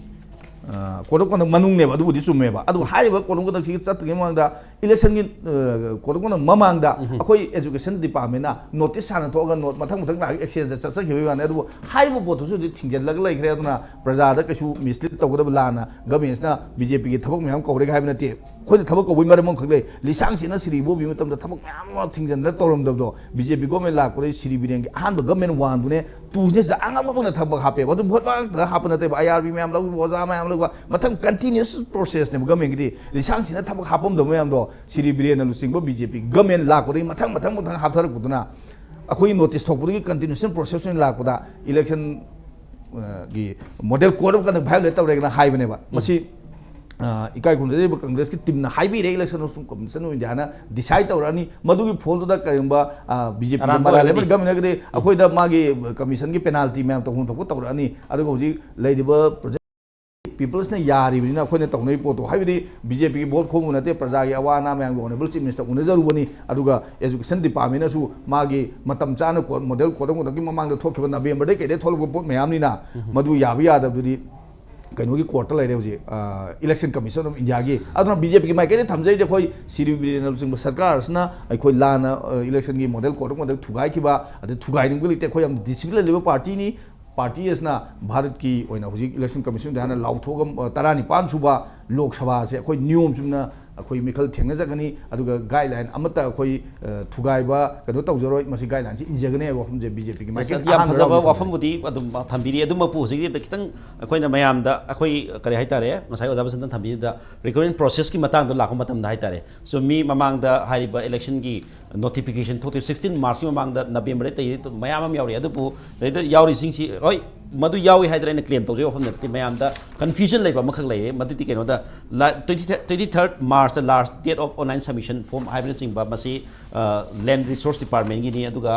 ꯑ, ꯀꯣꯗ ꯑꯣꯐ ꯀꯟꯗꯛ ꯃꯅꯨꯡꯅꯦꯕ, ꯑꯗꯨꯕꯨꯗꯤ ꯆꯨꯝꯃꯦꯕ꯫ ꯑꯗꯨꯕꯨ ꯍꯥꯏꯔꯤꯕ ꯀꯣꯗ ꯑꯣꯐ ꯀꯟꯗꯛꯁꯤꯒꯤ ꯆꯠꯇ꯭ꯔꯤꯉꯩ ꯃꯃꯥꯡꯗ, ꯏꯂꯦꯛꯁꯟꯒꯤ, ꯑ, ꯀꯣꯗ ꯑꯣꯐ ꯀꯟꯗꯛ ꯃꯃꯥꯡꯗ ꯎꯝ꯫ ꯑꯩꯈꯣꯏ ꯑꯦꯖꯨꯀꯦꯁꯟ ꯗꯤꯄꯥꯔꯠꯃꯦꯟꯅ ꯅꯣꯇꯤꯁ ꯍꯥꯟꯅ ꯊꯣꯛꯑꯒ ꯅꯣꯠ ꯃꯊꯪ ꯃꯊꯪ ꯂꯥꯛꯑꯒ ꯑꯦꯛꯁꯆꯦꯟꯖꯇ ꯆꯠꯆꯈꯤꯕꯒꯤ ꯋꯥꯅꯤ꯫ ꯑꯗꯨꯕꯨ ꯍꯥꯏꯔꯤꯕ ꯄꯣꯠꯇꯨꯁꯨ ꯍꯧꯖꯤꯛ ꯊꯤꯡꯖꯤꯜꯂꯒ ꯂꯩꯈ꯭ꯔꯦ꯫ ꯑꯗꯨꯅ ꯄ꯭ꯔꯖꯥꯗ ꯀꯩꯁꯨ ꯃꯤꯁꯂꯤꯗ ꯇꯧꯒꯗꯕ ꯂꯥꯟꯅ ꯒꯃꯦꯟꯁꯤꯅ ꯕꯤ ꯖꯦ ꯄꯤꯒꯤ ꯊꯕꯛ ꯃꯌꯥꯝ ꯀꯧꯔꯦꯒ ꯍꯥꯏꯕ ꯅꯠꯇꯦ꯫ ꯑꯩꯈꯣꯏꯅ ꯊꯕꯛ ꯀꯧꯕꯒꯤ ꯃꯔꯝ ꯑꯃꯈꯛ ꯂꯩ꯫ ꯂꯤꯁꯥꯡꯁꯤꯠꯅ ꯁꯤꯔꯤ ꯕꯣꯕꯤ ꯃꯇꯝꯗ ꯊꯕꯛ ꯃꯌꯥꯝ ꯑꯃ ꯊꯤꯡꯖꯤꯟꯗꯅ ꯇꯧꯔꯝꯗꯕꯗꯣ, ꯕꯤ ꯖꯦ ꯄꯤ ꯒꯣꯔꯃꯦꯟ ꯂꯥꯛꯄꯗꯒꯤ ꯁꯤꯔꯤ ꯕꯤꯔꯦꯟꯒꯤ ꯑꯍꯥꯟꯕ ꯒꯣꯔꯃꯦꯟ ꯋꯥꯟꯗꯨꯅꯦ, ꯇꯨꯁꯤꯅ ꯁꯤꯗ ꯑꯉꯛꯄ ꯑꯣꯏꯅ ꯊꯕꯛ ꯍꯥꯞꯄꯦꯕ꯫ ꯑꯗꯨ ꯚꯣꯠ ꯃꯉꯥ ꯈꯛꯇ ꯍꯥꯞꯄ ꯅꯠꯇꯦꯕ, ꯑꯥꯏ ꯑꯥꯔ ꯕꯤ ꯃꯌꯥꯝ ꯂꯧꯈꯤꯕ, ꯑꯣꯖꯥ ꯃꯌꯥꯝ ꯂꯧꯕ, ꯃꯊꯪ ꯀꯟꯇꯤꯅ꯭ꯌꯨꯁ ꯄ꯭ꯔꯣꯁꯦꯁꯅꯦꯕ ꯒꯣꯔꯃꯦꯟꯒꯤꯗꯤ꯫ ꯂꯤꯁꯥꯡꯁꯤꯠꯅ ꯊꯕꯛ ꯍꯥꯞꯄꯝꯗꯕ ꯃꯌꯥꯝꯗꯣ ꯁꯤꯔꯤ ꯕꯤꯔꯦꯟꯅ ꯂꯨꯆꯤꯡꯕ ꯕꯤ ꯖꯦ ꯄꯤ ꯒꯣꯔꯃꯦꯟ ꯂꯥꯛꯄꯗꯒꯤ ꯃꯊꯪ ꯃꯊꯪ ꯃꯊꯪ ꯍꯥꯞꯊꯔꯛꯄꯗꯨꯅ ꯑꯩꯈꯣꯏꯒꯤ ꯅꯣꯇꯤꯁ ꯊꯣꯛꯄꯗꯒꯤ ꯀꯟꯇꯤꯅ꯭ꯌꯨꯁꯟ ꯄ꯭ꯔꯣꯁꯦꯁ ꯑꯣꯏꯅ ꯂꯥꯛꯄꯗ ꯏꯂꯦꯛꯁꯟ, ꯑ, ꯒꯤ ꯃꯣꯗꯦꯜ ꯀꯣꯗ ꯑꯣꯐ ꯀꯟꯗꯛ ꯚꯥꯏꯑꯣꯂꯦꯠ ꯇꯧꯔꯦꯅ ꯍꯥꯏꯕꯅꯦꯕ꯫ ꯎꯝ꯫ ꯃꯁꯤ, ꯑ, ꯏꯀꯥꯏ ꯈꯨꯝꯅꯖꯔꯤꯕ ꯀꯪꯒ꯭ꯔꯦꯁꯀꯤ ꯇꯤꯝꯅ ꯍꯥꯏꯕꯤꯔꯦ, ꯏꯂꯦꯛꯁꯟ ꯀꯃꯤꯁꯟ ꯑꯣꯐ ꯏꯟꯗꯤꯌꯥꯅ ꯗꯤꯁꯥꯏꯗ ꯇꯧꯔꯛꯑꯅꯤ꯫ ꯃꯗꯨꯒꯤ ꯐꯣꯜꯗꯨꯗ ꯀꯔꯤꯒꯨꯝꯕ, ꯑ, ꯕꯤ ꯖꯦ ꯄꯤꯒꯤ ꯑꯔꯥꯟꯕ ꯃꯔꯥꯜ ꯑꯣꯏꯔꯒꯗꯤ ꯑꯃ ꯒꯃꯦꯟ ꯑꯣꯏꯔꯒꯗꯤ ꯑꯩꯈꯣꯏꯗ ꯃꯥꯒꯤ ꯀꯃꯤꯁꯟꯒꯤ ꯄꯦꯅꯥꯜꯇꯤ ꯃꯌꯥꯝ ꯇꯧꯐꯝ ꯊꯣꯛꯄ ꯇꯧꯔꯛꯑꯅꯤ꯫ ꯑꯗꯨꯒ ꯍꯧꯖꯤꯛ ꯂꯩꯔꯤꯕ ꯄ꯭ꯔꯣꯖꯦꯛ ꯄꯤꯄꯜꯁꯅ ꯌꯥꯔꯤꯕꯅꯤꯅ ꯑꯩꯈꯣꯏꯅ ꯇꯧꯅꯔꯤꯕ ꯄꯣꯠꯇꯣ, ꯍꯥꯏꯕꯗꯤ ꯕꯤ ꯖꯦ ꯄꯤꯒꯤ ꯚꯣꯠ ꯈꯣꯝꯕ ꯅꯠꯇꯦ, ꯄ꯭ꯔꯖꯥꯒꯤ ꯑꯋꯥ ꯑꯅꯥ ꯃꯌꯥꯝꯒꯤ ꯑꯣꯅꯔꯦꯕꯜ ꯆꯤꯐ ꯃꯤꯅꯤꯁꯇꯔ ꯎꯅꯖꯔꯨꯕꯅꯤ꯫ ꯑꯗꯨꯒ ꯑꯦꯖꯨꯀꯦꯁꯟ ꯗꯤꯄꯥꯔꯠꯃꯦꯟꯅꯁꯨ ꯃꯥꯒꯤ ꯃꯇꯝ ꯆꯥꯅ ꯀꯣ-, ꯃꯣꯗꯦꯜ ꯀꯣꯗ ꯑꯣꯐ ꯀꯟꯗꯛꯀꯤ ꯃꯃꯥꯡꯗ ꯊꯣꯛꯈꯤꯕ ꯅꯕꯦꯝꯕꯔꯗꯩ ꯀꯩꯗꯩ ꯊꯣꯛꯂꯛꯄ ꯄꯣꯠ ꯃꯌꯥꯝꯅꯤꯅ, ꯎꯝ꯫ ꯃꯗꯨ ꯌꯥꯕ ꯌꯥꯗꯕꯗꯨꯗꯤ ꯀꯩꯅꯣꯒꯤ ꯀꯣꯔꯠꯇ ꯂꯩꯔꯦ ꯍꯧꯖꯤꯛ, ꯑ, ꯏꯂꯦꯛꯁꯟ ꯀꯃꯤꯁꯟ ꯑꯣꯐ ꯏꯟꯗꯤꯌꯥꯒꯤ꯫ ꯑꯗꯨꯅ ꯕꯤ ꯖꯦ ꯄꯤꯒꯤ ꯃꯥꯏꯀꯩꯗ ꯊꯝꯖꯔꯤꯗꯤ ꯑꯩꯈꯣꯏ ꯁꯤꯔꯤ ꯕꯤꯔꯦꯟꯅ ꯂꯨꯆꯤꯡꯕ ꯁꯔꯀꯥꯔꯁꯤꯅ ꯑꯩꯈꯣꯏ ꯂꯥꯟꯅ, ꯑ, ꯏꯂꯦꯛꯁꯟꯒꯤ ꯃꯣꯗꯦꯜ ꯀꯣꯗ ꯑꯣꯐ ꯀꯟꯗꯛ ꯊꯨꯒꯥꯏꯈꯤꯕ, ꯑꯗꯩ ꯊꯨꯒꯥꯏꯅꯤꯡꯕ ꯂꯩꯇꯦ꯫ ꯑꯩꯈꯣꯏ ꯌꯥꯝ ꯗꯤꯁꯤꯄ꯭ꯂꯤꯟ ꯂꯩꯕ ꯄꯥꯔꯇꯤꯅꯤ꯫ ꯄꯥꯔꯇꯤ ꯑꯁꯤꯅ ꯚꯥꯔꯠꯀꯤ ꯑꯣꯏꯅ ꯍꯧꯖꯤꯛ ꯏꯂꯦꯛꯁꯟ ꯀꯃꯤꯁꯟ ꯏꯟꯗꯤꯌꯥꯅ ꯂꯥꯎꯊꯣꯛꯑꯒ, ꯑ, ꯇꯔꯥꯅꯤꯄꯥꯟ ꯁꯨꯕ ꯂꯣꯛ ꯁꯚꯥꯁꯦ ꯑꯩꯈꯣꯏ ꯅꯤꯌꯣꯝ ꯆꯨꯝꯅ ꯑꯩꯈꯣꯏ ꯃꯤꯈꯜ ꯊꯦꯡꯅꯖꯒꯅꯤ꯫ ꯑꯗꯨꯒ ꯒꯥꯏꯗꯂꯥꯏꯟ ꯑꯃꯠꯇ ꯑꯩꯈꯣꯏ, ꯑ, ꯊꯨꯒꯥꯏꯕ ꯀꯩꯅꯣ ꯇꯧꯖꯔꯣꯏ꯫ ꯃꯁꯤ ꯒꯥꯏꯗꯂꯥꯏꯟꯁꯤ ꯏꯟꯖꯒꯅꯤ ꯍꯥꯏꯕ ꯋꯥꯐꯝꯁꯦ ꯕꯤ ꯖꯦ ꯄꯤꯒꯤ ꯃꯥꯏꯀꯩ ꯑꯁ, ꯑꯗꯨ ꯌꯥꯝ ꯑꯍꯥꯟꯕ ꯐꯖꯕ ꯌꯥꯎꯔꯕꯅꯤ꯫ ꯋꯥꯐꯝꯕꯨꯗꯤ ꯑꯗꯨꯝ ꯊꯝꯕꯤꯔꯤ꯫ ꯑꯗꯨꯃꯛꯄꯨ ꯍꯧꯖꯤꯛꯇꯤ ꯈꯤꯇꯪ ꯑꯩꯈꯣꯏꯅ ꯃꯌꯥꯝꯗ, ꯑꯩꯈꯣꯏ ꯀꯔꯤ ꯍꯥꯏꯇꯥꯔꯦ, ꯉꯁꯥꯏ ꯑꯣꯖꯥ ꯕꯁꯟꯇꯅ ꯊꯝꯕꯤꯗꯨꯗ ꯔꯤꯀ꯭ꯔꯨꯠꯃꯦꯟ ꯄ꯭ꯔꯣꯁꯦꯁꯀꯤ ꯃꯇꯥꯡꯗ ꯂꯥꯛꯄ ꯃꯇꯝꯗ ꯍꯥꯏꯇꯥꯔꯦ, ꯆꯨꯝꯃꯤ, ꯃꯃꯥꯡꯗ ꯍꯥꯏꯔꯤꯕ ꯏꯂꯦꯛꯁꯟꯒꯤ ꯅꯣꯇꯤꯐꯤꯀꯦꯁꯟ ꯊꯣꯛꯇꯣꯏ ꯁꯤꯛꯁꯇꯤꯟ ꯃꯥꯔꯆꯀꯤ ꯃꯃꯥꯡꯗ ꯅꯕꯦꯝꯕꯔꯗ ꯇꯩ ꯃꯌꯥꯝ ꯑꯃ ꯌꯥꯎꯔꯤ꯫ ꯑꯗꯨꯕꯨ ꯁꯤꯗꯩꯗ ꯌꯥꯎꯔꯤꯁꯤꯡꯁꯤ ꯍꯣꯏ, ꯃꯗꯨ ꯌꯥꯎꯏ ꯍꯥꯏꯗꯅ ꯑꯩꯅ ꯀ꯭ꯂꯦꯝ ꯇꯧꯖꯕ ꯋꯥꯐꯝ ꯅꯠꯇꯦ꯫ ꯃꯌꯥꯝꯗ ꯀꯟꯐ꯭ꯌꯨꯖꯟ ꯂꯩꯕ ꯑꯃꯈꯛ ꯂꯩꯔꯦ꯫ ꯃꯗꯨꯗꯤ ꯀꯩꯅꯣꯗ, ꯇ꯭ꯋꯦꯟꯇꯤ ꯇ꯭ꯋꯦꯟꯇꯤ ꯊꯥꯔꯠ ꯃꯥꯔꯆꯇ last date of online submission form ꯍꯥꯏꯕꯅꯆꯤꯡꯕ ꯃꯁꯤ ꯂꯦꯟ ꯔꯤꯁꯣꯔꯁ ꯗꯤꯄꯥꯔꯠꯃꯦꯟꯒꯤꯅꯤ꯫ ꯑꯗꯨꯒ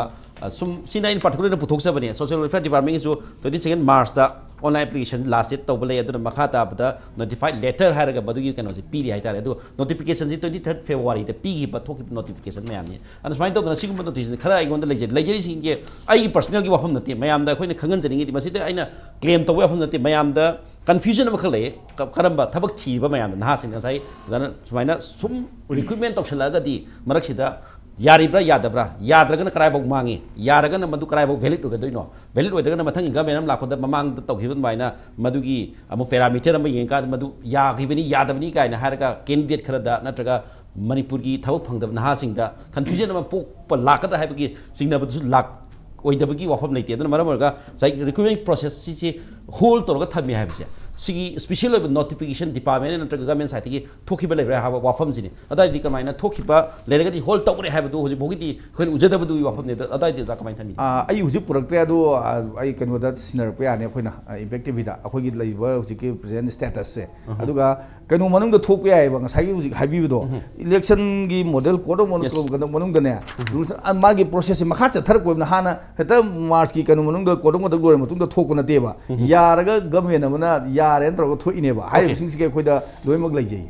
ꯁꯨꯝ ꯁꯤꯅ ꯑꯩꯅ ꯄꯥꯔꯇꯤꯀꯨꯂꯔ ꯄꯨꯊꯣꯛꯆꯕꯅꯦ꯫ ꯁꯣꯁꯤꯌꯦꯜ ꯋꯦꯜꯐꯤꯌꯔ ꯗꯤꯄꯥꯔꯠꯃꯦꯟꯒꯤꯁꯨ ꯇ꯭ꯋꯦꯟꯇꯤ ꯁꯦꯀꯦꯟ ꯃꯥꯔꯆꯇ ꯑꯣꯟꯂꯥꯏꯟ ꯑꯦꯄ꯭ꯂꯤꯀꯦꯁꯟ ꯂꯥꯁ ꯗꯦꯠ ꯇꯧꯕ ꯂꯩ꯫ ꯑꯗꯨꯅ ꯃꯈꯥ ꯇꯥꯕꯗ ꯅꯣꯇꯤꯐꯥꯏꯠ ꯂꯦꯇꯔ ꯍꯥꯏꯔꯒ ꯃꯗꯨꯒꯤ ꯀꯩꯅꯣꯁꯦ ꯄꯤꯔꯤ ꯍꯥꯏꯇꯥꯔꯦ꯫ ꯑꯗꯨꯒ ꯅꯣꯇꯤꯐꯤꯀꯦꯁꯟꯁꯤ ꯇ꯭ꯋꯦꯟꯇꯤ ꯊꯥꯔꯠ ꯐꯦꯕ꯭ꯔꯨꯋꯥꯔꯤꯗ ꯄꯤꯈꯤꯕ ꯊꯣꯛꯈꯤꯕ ꯅꯣꯇꯤꯐꯤꯀꯦꯁꯟ ꯃꯌꯥꯝꯅꯤ꯫ ꯑꯗꯨꯅ ꯁꯨꯃꯥꯏꯅ ꯇꯧꯗꯅ ꯁꯤꯒꯨꯝꯕ ꯅꯣꯇꯤꯐꯤꯀꯦꯁꯟ ꯈꯔ ꯑꯩꯉꯣꯟꯗ ꯂꯩꯖꯩ꯫ ꯂꯩꯖꯔꯤꯁꯤꯡꯁꯦ ꯑꯩꯒꯤ ꯄꯔꯁꯅꯦꯜꯒꯤ ꯋꯥꯐꯝ ꯅꯠꯇꯦ, ꯃꯌꯥꯝꯗ ꯑꯩꯈꯣꯏꯅ ꯈꯪꯍꯟꯖꯅꯤꯡꯉꯤꯗꯤ꯫ ꯃꯁꯤꯗ ꯑꯩꯅ ꯀ꯭ꯂꯦꯝ ꯇꯧꯕ ꯋꯥꯐꯝ ꯅꯠꯇꯦ꯫ ꯃꯌꯥꯝꯗ ꯀꯟꯐ꯭ꯌꯨꯖꯟ ꯑꯃꯈꯛ ꯂꯩꯌꯦ꯫ ꯀ- ꯀꯔꯝꯕ ꯊꯕꯛ ꯊꯤꯔꯤꯕ ꯃꯌꯥꯝꯗ, ꯅꯍꯥꯁꯤꯡꯗ ꯉꯁꯥꯏ ꯑꯣꯖꯥꯅ ꯁꯨꯃꯥꯏꯅ ꯁꯨꯝ ꯔꯤꯀ꯭ꯔꯨꯠꯃꯦꯟ ꯇꯧꯁꯜꯂꯛꯑꯒꯗꯤ ꯃꯔꯛꯁꯤꯗ ꯌꯥꯔꯤꯕ꯭ꯔꯥ ꯌꯥꯗꯕ꯭ꯔꯥ? ꯌꯥꯗ꯭ꯔꯒꯅ ꯀꯔꯥꯏꯐꯥꯎ ꯃꯥꯡꯉꯤ? ꯌꯥꯔꯒꯅ ꯃꯗꯨ ꯀꯔꯥꯏꯐꯥꯎ ꯚꯦꯂꯤꯠ ꯑꯣꯏꯒꯗꯣꯏꯅꯣ? ꯚꯦꯂꯤꯠ ꯑꯣꯏꯗ꯭ꯔꯒꯅ ꯃꯊꯪꯒꯤ ꯒꯃꯦꯟ ꯑꯃ ꯂꯥꯛꯄꯗ ꯃꯃꯥꯡꯗ ꯇꯧꯈꯤꯕ ꯑꯗꯨꯃꯥꯏꯅ ꯃꯗꯨꯒꯤ ꯑꯃꯨꯛ ꯄꯦꯔꯥꯃꯤꯇꯔ ꯑꯃ ꯌꯦꯡꯉꯀꯥꯟꯗ ꯃꯗꯨ ꯌꯥꯈꯤꯕꯅꯤ ꯌꯥꯗꯕꯅꯤ ꯀꯥꯏꯅ ꯍꯥꯏꯔꯒ ꯀꯦꯟꯗꯤꯗꯦꯠ ꯈꯔꯗ ꯅꯠꯇ꯭ꯔꯒ ꯃꯅꯤꯄꯨꯔꯒꯤ ꯊꯕꯛ ꯐꯪꯗꯕ ꯅꯍꯥꯁꯤꯡꯗ ꯀꯟꯐ꯭ꯌꯨꯖꯟ ꯑꯃ ꯄꯣꯛꯄ ꯂꯥꯛꯀꯗ꯭ꯔꯥ ꯍꯥꯏꯕꯒꯤ ꯆꯤꯡꯅꯕꯗꯨꯁꯨ ꯂꯥꯛ ꯑꯣꯏꯗꯕꯒꯤ ꯋꯥꯐꯝ ꯂꯩꯇꯦ꯫ ꯑꯗꯨꯅ ꯃꯔꯝ ꯑꯣꯏꯔꯒ ꯉꯁꯥꯏꯒꯤ ꯔꯤꯀ꯭ꯔꯨꯠꯃꯦꯟ ꯄ꯭ꯔꯣꯁꯦꯁꯁꯤ ꯍꯣꯜ ꯇꯧꯔꯒ ꯊꯝꯃꯤ ꯍꯥꯏꯕꯁꯦ, ꯁꯤꯒꯤ ꯁ꯭ꯄꯤꯁꯦꯜ ꯑꯣꯏꯕ ꯅꯣꯇꯤꯐꯤꯀꯦꯁꯟ ꯗꯤꯄꯥꯔꯠꯃꯦꯟ ꯅꯠꯇ꯭ꯔꯒ ꯒꯃꯦꯟ ꯁꯥꯏꯠꯇꯒꯤ ꯊꯣꯛꯈꯤꯕ ꯂꯩꯕ꯭ꯔꯥ ꯍꯥꯏꯕ ꯋꯥꯐꯝꯁꯤꯅꯤ꯫ ꯑꯗꯨꯋꯥꯏꯗꯤ ꯀꯃꯥꯏꯅ ꯊꯣꯛꯈꯤꯕ ꯂꯩꯔꯒꯗꯤ ꯍꯣꯜ ꯇꯧꯈ꯭ꯔꯦ ꯍꯥꯏꯕꯗꯨ ꯍꯧꯖꯤꯛ ꯐꯥꯎꯒꯤꯗꯤ ꯑꯩꯈꯣꯏꯅ ꯎꯖꯗꯕꯗꯨꯒꯤ ꯋꯥꯐꯝꯅꯤ꯫ ꯑꯗꯨ ꯑꯗꯨꯋꯥꯏꯗꯤ ꯑꯣꯖꯥ ꯀꯃꯥꯏꯅ ꯈꯟꯕꯤ? ꯑꯥ, ꯑꯩ ꯍꯧꯖꯤꯛ ꯄꯨꯔꯛꯇ꯭ꯔꯦ꯫ ꯑꯗꯣ, ꯑꯥ, ꯑꯩ ꯀꯩꯅꯣꯗ ꯁꯤꯟꯅꯔꯛꯄ ꯌꯥꯅꯤ꯫ ꯑꯩꯈꯣꯏꯅ, ꯑꯥ, ꯏꯝꯄꯦꯛ ꯇꯤꯚꯤꯗ ꯑꯩꯈꯣꯏꯒꯤ ꯂꯩꯔꯤꯕ ꯍꯧꯖꯤꯛꯀꯤ ꯄ꯭ꯔꯖꯦꯟ ꯁ꯭ꯇꯦꯇꯁꯁꯦ, ꯑꯗꯨꯒ ꯀꯩꯅꯣ ꯃꯅꯨꯡꯗ ꯊꯣꯛꯄ ꯌꯥꯏꯑꯕ꯫ ꯉꯁꯥꯏꯒꯤ ꯍꯧꯖꯤꯛ ꯍꯥꯏꯕꯤꯕꯗꯣ, ꯏꯂꯦꯛꯁꯟꯒꯤ model code of Yes. Conduct ꯃꯅꯨꯡꯗꯅꯦ, ꯔꯨꯜꯁ, ꯑ, ꯃꯥꯒꯤ ꯄ꯭ꯔꯣꯁꯦꯁꯁꯦ ꯃꯈꯥ ꯆꯠꯊꯔꯛꯄ ꯑꯣꯏꯕꯅ ꯍꯥꯟꯅ ꯍꯦꯛꯇ ꯃꯥꯔꯆꯀꯤ ꯀꯩꯅꯣ ꯃꯅꯨꯡꯗ ꯀꯣꯗ ꯑꯣꯐ ꯀꯣꯟꯗꯛ ꯂꯣꯏꯔ ꯃꯇꯨꯡꯗ ꯊꯣꯛꯄ ꯅꯠꯇꯦꯕ꯫ ꯌꯥꯔꯒ ꯒꯃꯦꯟ ꯑꯃꯅ ꯌꯥꯔꯦꯅ ꯇꯧꯔꯒ ꯊꯣꯛꯏꯅꯦꯕ꯫ ꯍꯥꯏꯔꯤꯕꯁꯤꯡꯁꯤꯒꯤ ꯑꯩꯈꯣꯏꯗ ꯂꯣꯏꯅꯃꯛ ꯂꯩꯖꯩ꯫